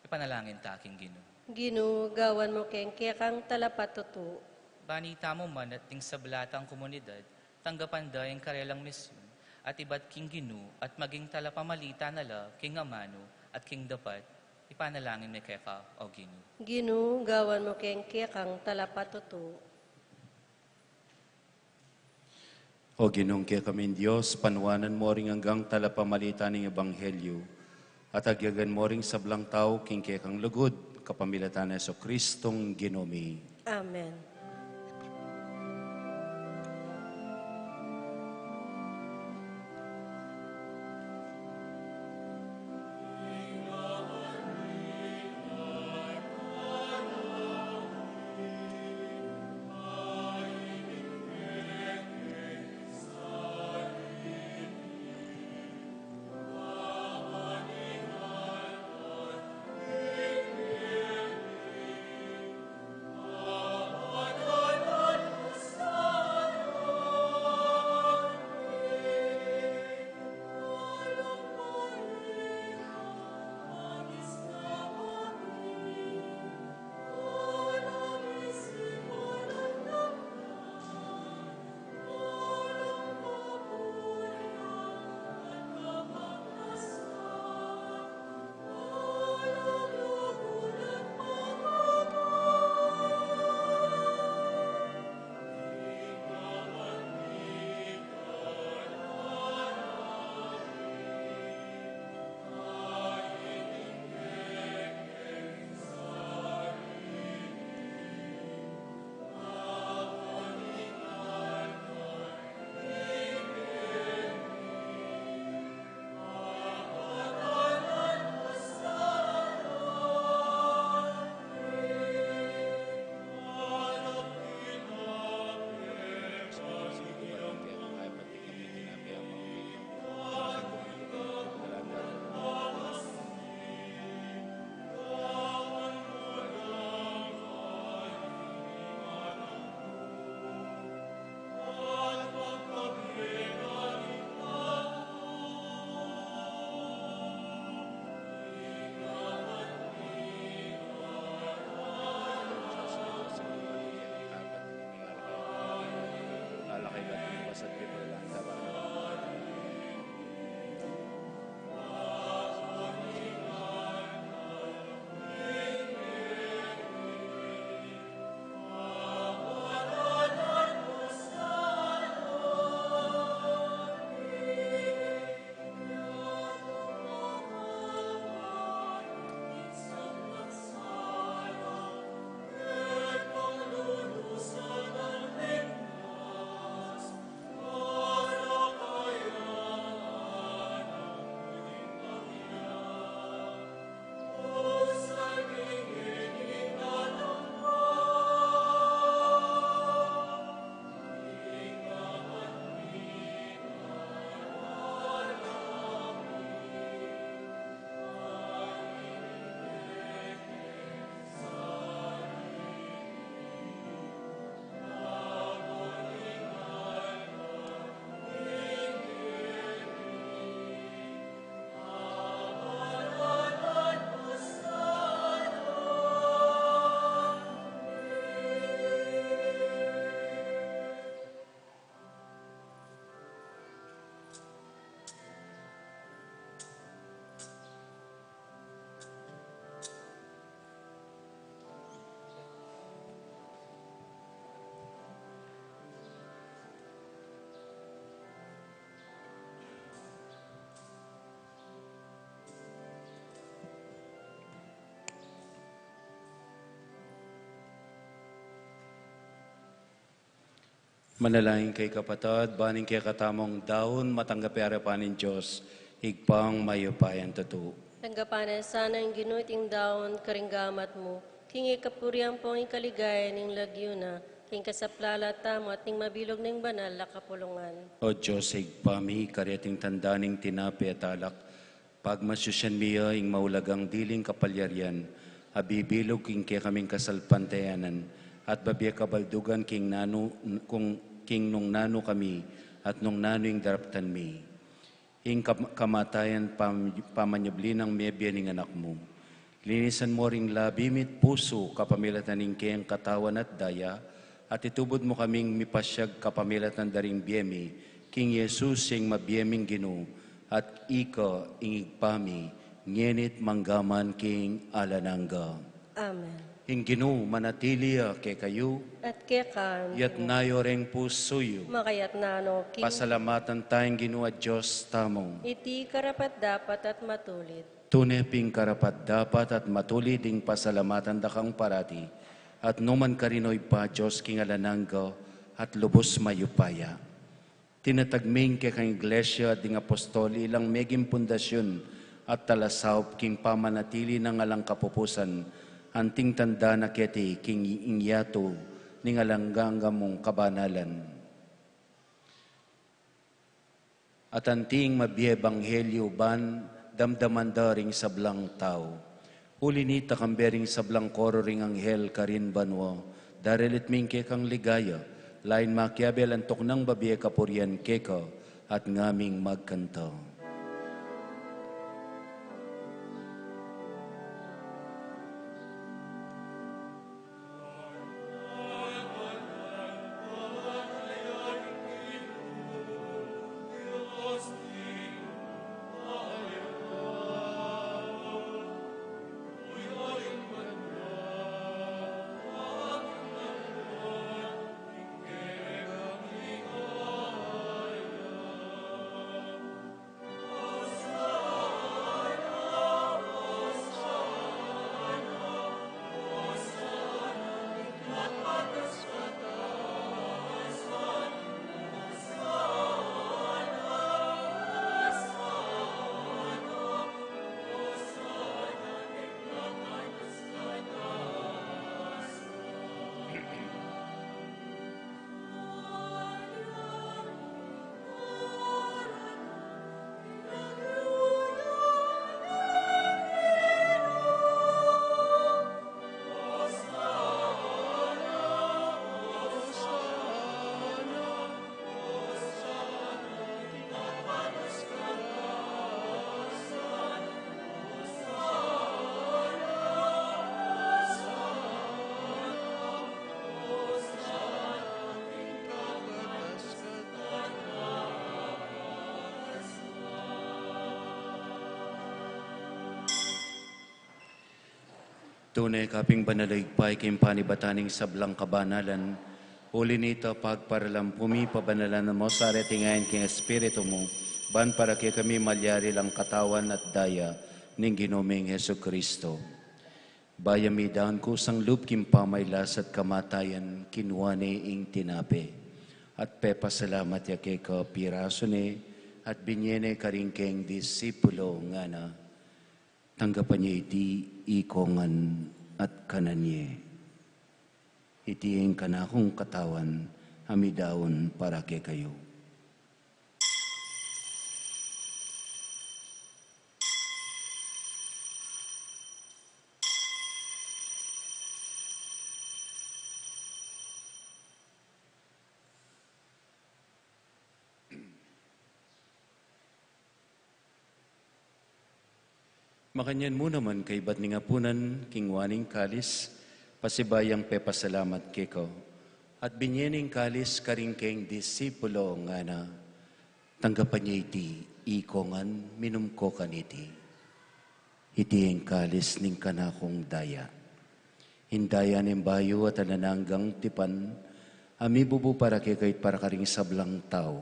ipanalangin ta king Ginu. Ginu, gawan mu keng kekang talapatutu. Ban itamu man at ding sabla tang komunidad, tanggapan da ing karelang misyun, at ibat king Ginu, at maging talapamalita na la king amanu at king dapat, ipanalangin mi keka, O Ginu. Ginu, gawan mu keng kekang talapatutu. O Ginung kekaming Dios, panuanan mu ring anggang talapamalita ning ebanghelyo, at agyagan mu ring sablang tau king kekang lugud, kapamilatan nang Jesucristong Ginu mi. Amen. Manalangin kayu kapatad, ban ing kekatamung daun matanggap ya king arapan ning Dios, Ibpang mayupayang tutu. Tanggapan na sana ning Ginu iting daun karing gamat mu, king ikapurian ampong ikaligayan ning lagyu na, king kasaplalan tamu at ning mabilug nang banal a kapulungan. O Dios, Ibpa mi, kareti ing tanda ning tinape at alak, pagmasusyan mi ya ing maulagang diling kapalyarian a bibilug king kekaming kasalpantayanan, at babie kabaldugan king nanu, kung, king nung nanu kami, at nung nanu ing daraptan mi. Ing kam-, kamatayan pam-, pamanyubli nang mebie ning Anak mu. Linisan mu ring labi mi at pusu kapamilatan ning kayang katawan at daya, at itubud mu kaming mipasyag kapamilatan da ring bie mi, king Jesus ing mabie ming Ginu, at ika ing Ibpa mi, ngeni't manggaman king alang angga. Amen. Ing Ginu manatili ya kekayu. At keka mu. Iyatas yu ring pusu yu. Makayatas no king. Pasalamatan taya ing Ginu a Dios tamu. Iti karapat-dapat at matulid. Tune pin karapat-dapat at matulid ing pasalamatan da kang parati, at nukarin man, o Ibpa, Dios king alang angga, at lubus mayupaya. Tinatag mi ing kekang Iglesia at ding apostol, ilang meging pundasyun at talasaup king pamanatili nang alang kapupusan, anting tanda na keti king ing yatu ning alang angga mung kabanalan. At anting mabie ebanghelyu ban damdaman da ring sablang tau. Uli na nita, kambe ring sablang koro ring anghel karin banua, daralit mi ing kekang ligaya, lain makiabe at tuknang babie kapurian keka, at ngaming magkanta. Tune ka pin banal, o Ibpa, ika ing panibatan ning sablang kabanalan. Uli na nita, pagparalampu mi, pabanalan mu sa reting ain king Espiritu mu, ban para kekami malyari lang katawan at daya ning Ginu ming Jesucristo. Bayu midaun kusang lub king pamagkasakit at kamatayan, kinua ne ing tinape, at pepasalamat ya keka, pirasu ne, at binie ne karing kayang disipulo, ngana: Tanggapan ye iti ikong ngan at kanan ye. Iti ing kanakung katawan a midaun para kekayu. Makanyan mu naman kaybat ning apunan, kinua ne ing kalis, pasibayu yang pepasalamat keka, at binie ne ing kalis karing kayang disipulo, ngana: Tanggapan ye iti ikong ngan, minum ko kaniti. Iti ing kalis ning kanakung daya, ing daya ning bayu at alang anggang tipan, a mibubu para kekayu at para karing sablang tau,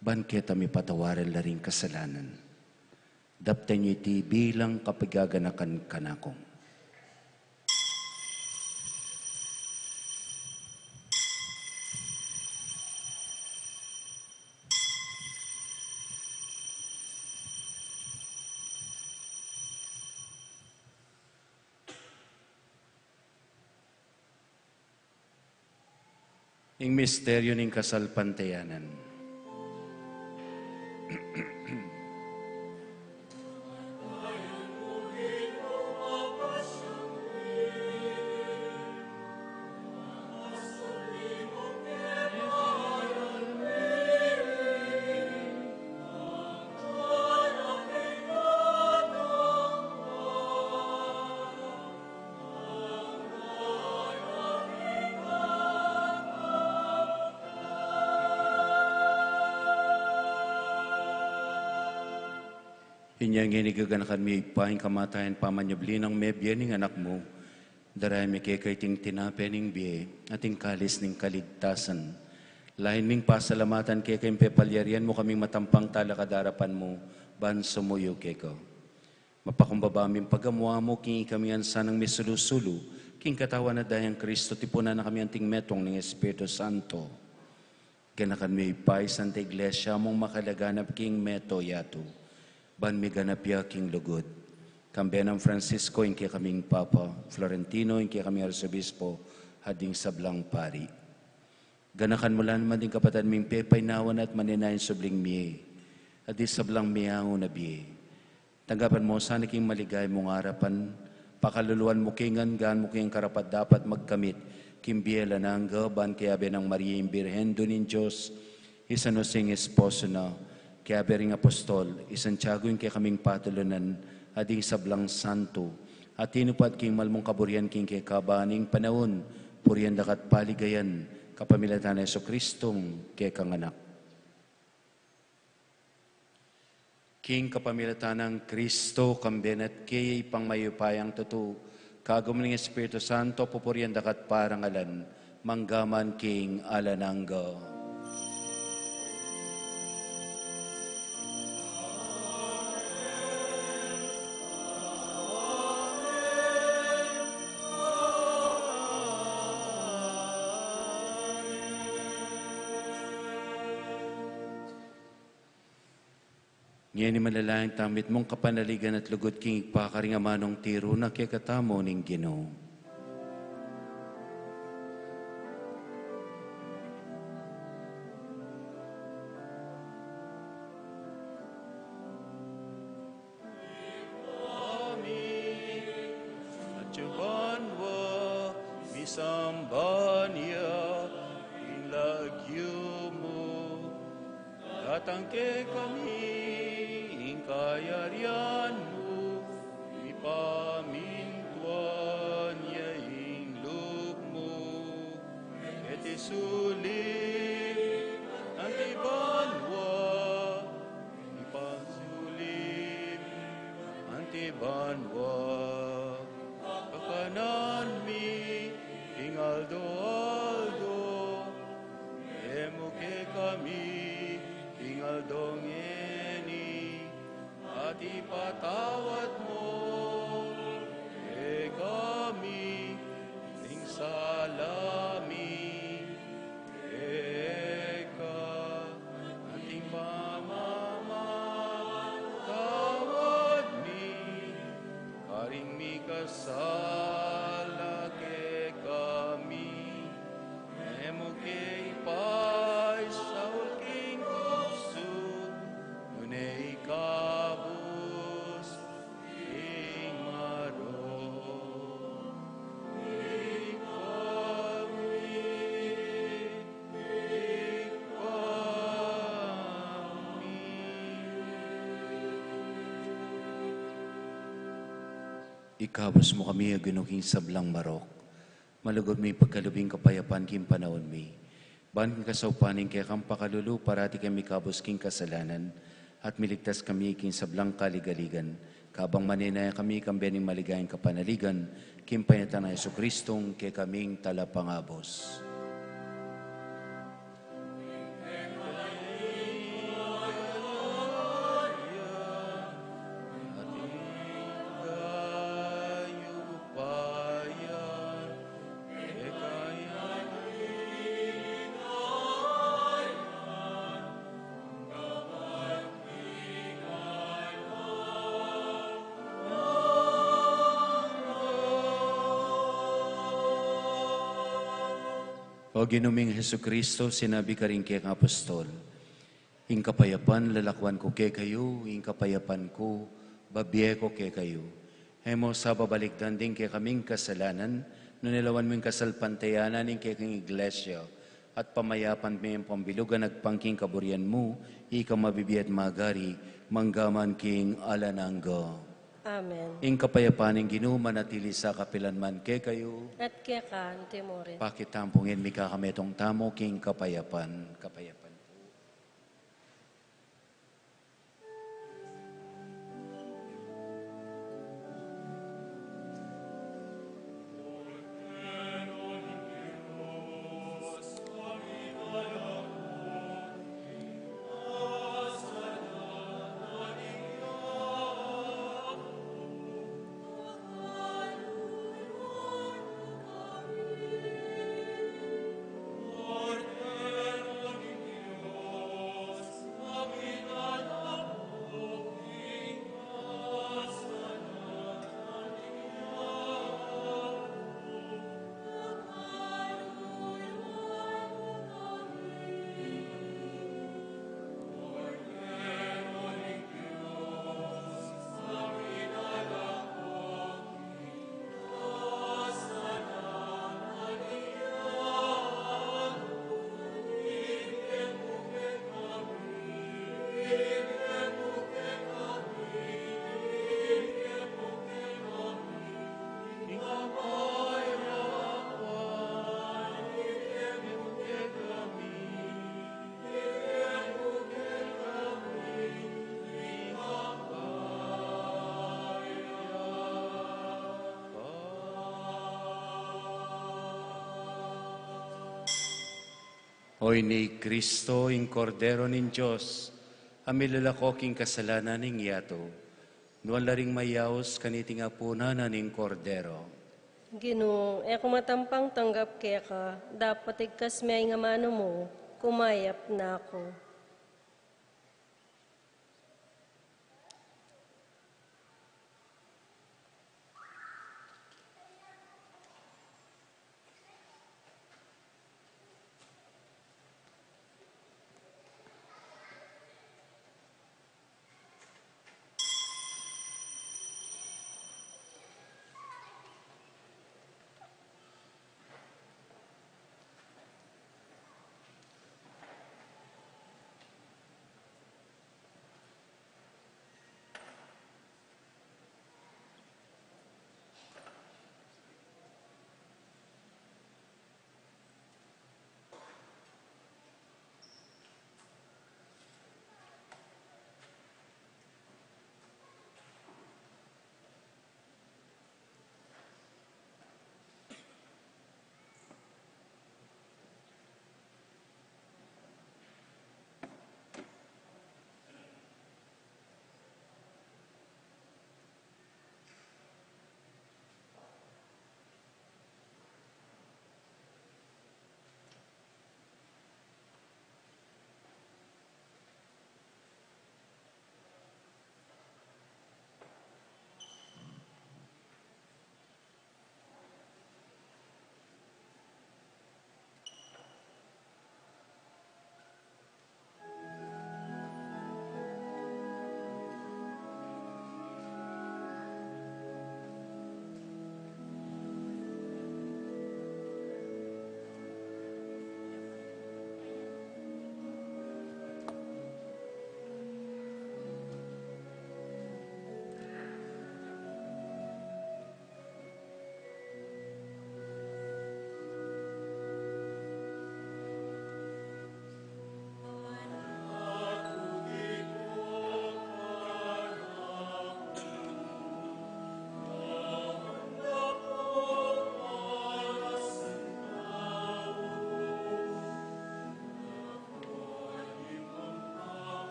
ban keta mipatawaran la ring kasalanan. Daptan ye iti bilang kapaganakan kanaku. Ing misteryu ning kasalpantayanan. Inya ngeni gaganakan mi, Ibpa, ing kamatayan pamanyubli nang mebie ning Anak mu. Darayan mi keka iting tinape ning bie at ing kalis ning kaligtasan. Lain ming pasalamatan keka ing pepalyarian mu kaming matampang talakad arapan mu ban sumuyu keka. Mapakumbaba ming pagamu-amu king ikami ngan sanang misulu-sulu king Katawan at Dayang Kristo, tipunan na kami anting metung ning Espiritu Santo. Ganakan mi, Ibpa, ing Santa Iglesia mung makalaganap king mabilug a yatu, ban miganap ya king lugud. Kambe nang Francisco, ing kekaming Papa, Florentino, ing kekaming Arsobispo, at ding sablang pari. Ganakan mu la naman ding kapatad ming pepainawa na at manenaya king subling mie, at ding sablang meangu na bie. Tanggapan mu la sana king maligaya mung arapan, pakaluluan mu ke ngan, gaan mu keng karapat-dapat magkamit king bie alang angga, ban kayabe nang Maria ing Birhen, Indu ning Dios, i San Jose ing esposo na, kayabe ring apostol, i Santiago ing kekaming patulunan, at ding sablang santo a tinupad king malmung kaburian king kekabang panaun, purian da ka at paligayan, kapamilatan nang Jesucristong kekang Anak. King kapamilatan nang Kristo, kambe na at kaya, Ibpang mayupayang tutu, kagum ning Espiritu Santo, pupurian da ka at parangalan, mangga man king alang angga. Ngeni manalangin tamu mitmung kapanaligan at lugud king Ibpa, karing amanung tiru na kekatamu ning Ginu. Ibpa mi, atsu ka banua, misamban ya ing lagyu mu, datang kekami ing kayarian mu, mipamintuan ya ing lub mu, keti sulip anti banua, mipasulip anti banua. Kakanan mi king aldo-aldo, ibie mu kekami king aldo ngeni, at ipatawad mu kekami ing sala mi keka, anti ing pamamatawad mi karing mikasala kekami. E mu ke ipaisaul king tuksu, nune ikabus ing marok. Ibpa mi, Ibpa mi. Ikabus mu kami, O Ginu, king sablang marok. Malugud mu ipagkalub ing kapayapan king panaun mi. Ban king kasaupan ning kekang pakalulu, parati kaming mikabus king kasalanan, at miligtas kami king sablang kaligaligan, kabang manenaya kami kambe ning maligayang kapanaligan, king panyatang nang Jesucristong kekaming Talapangabus. O Ginu ming Jesucristo, sinabi karing kekang apostol, "Ing kapayapan lalakwan ku kekayu, ing kapayapan ku bibie ku kekayu." E mu sa babalikdan ding kekaming kasalanan, nune lawan mu ing kasalpantayanan ning kekang Iglesia, at pamayapan me ampong bilug a agpang king kaburian mu, ika a mabibie at magari, mangga man king alang angga. Amen. Ing kapayapan ning Ginu manatili sa kapilan man kekayu. At keka antimurin. Pakit tampung ing mikakametung tamu king kapayapan. Kapayapan. O ini i Kristo, ing Kordero ning Dios, a milalako king kasalanan ning yatu. Nuan la ring mayaus kaniting apunan na ning Kordero. Ginu, e ku matampang tanggap keka, dapot igkas me ing amanu mu, kumayap na ku.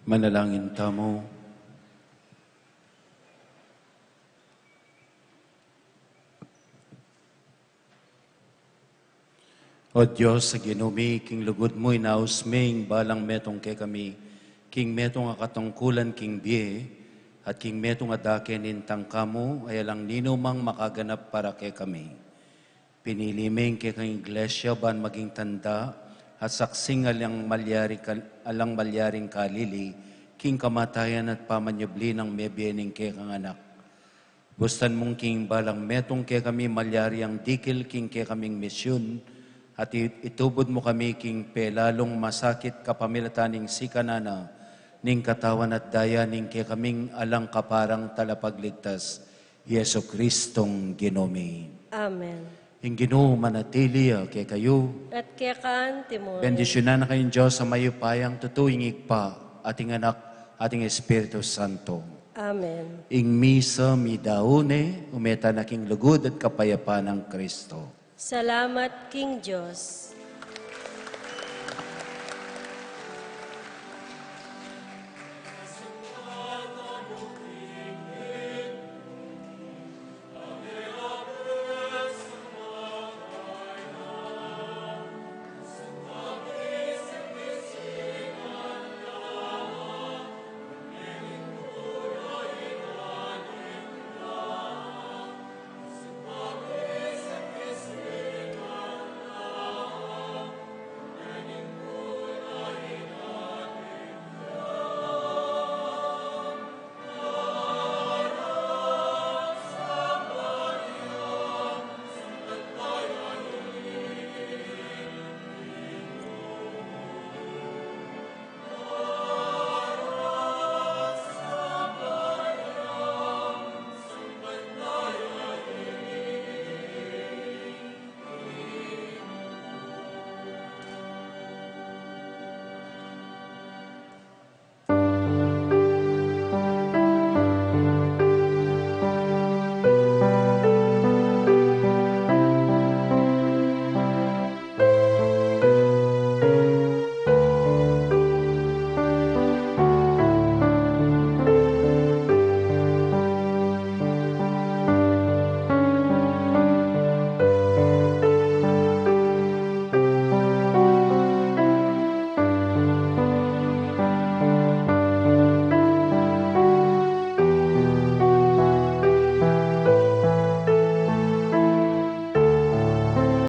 Manalangin tamu. O Dios a Ginu mi, king lugud mu inaus me ing balang metung kekami, king metung a katungkulan king bie, at king metung a dake ning tangka mu, ay alang ninumang makaganap para kekami. Pinili me ing kekang iglesia ban maging tanda at saksing alang malyari kal-, alang malyaring kalili, king kamatayan at pamanyubli nang mebie ning kekang anak. Bustan mung king balang metung kekami malyari yang dikil king kekaming misyun, at i-, itubud mu kami king pelalung masakit kapamilatan ning sikanan na ning katawan at daya ning kekaming alang kaparang talapagligtas, Jesu Cristong Ginu mi. Amen. Ing Ginu manatili ya kekayu. At keka antimu. Bendisyunan na kayong Diyos a mayupayang tutu, ing Ibpa, at ing Anak, at ing Espiritu Santo. Amen. Ing misa midaun ne, ume tana king lugud at kapayapan nang Kristo. Salamat king Diyos.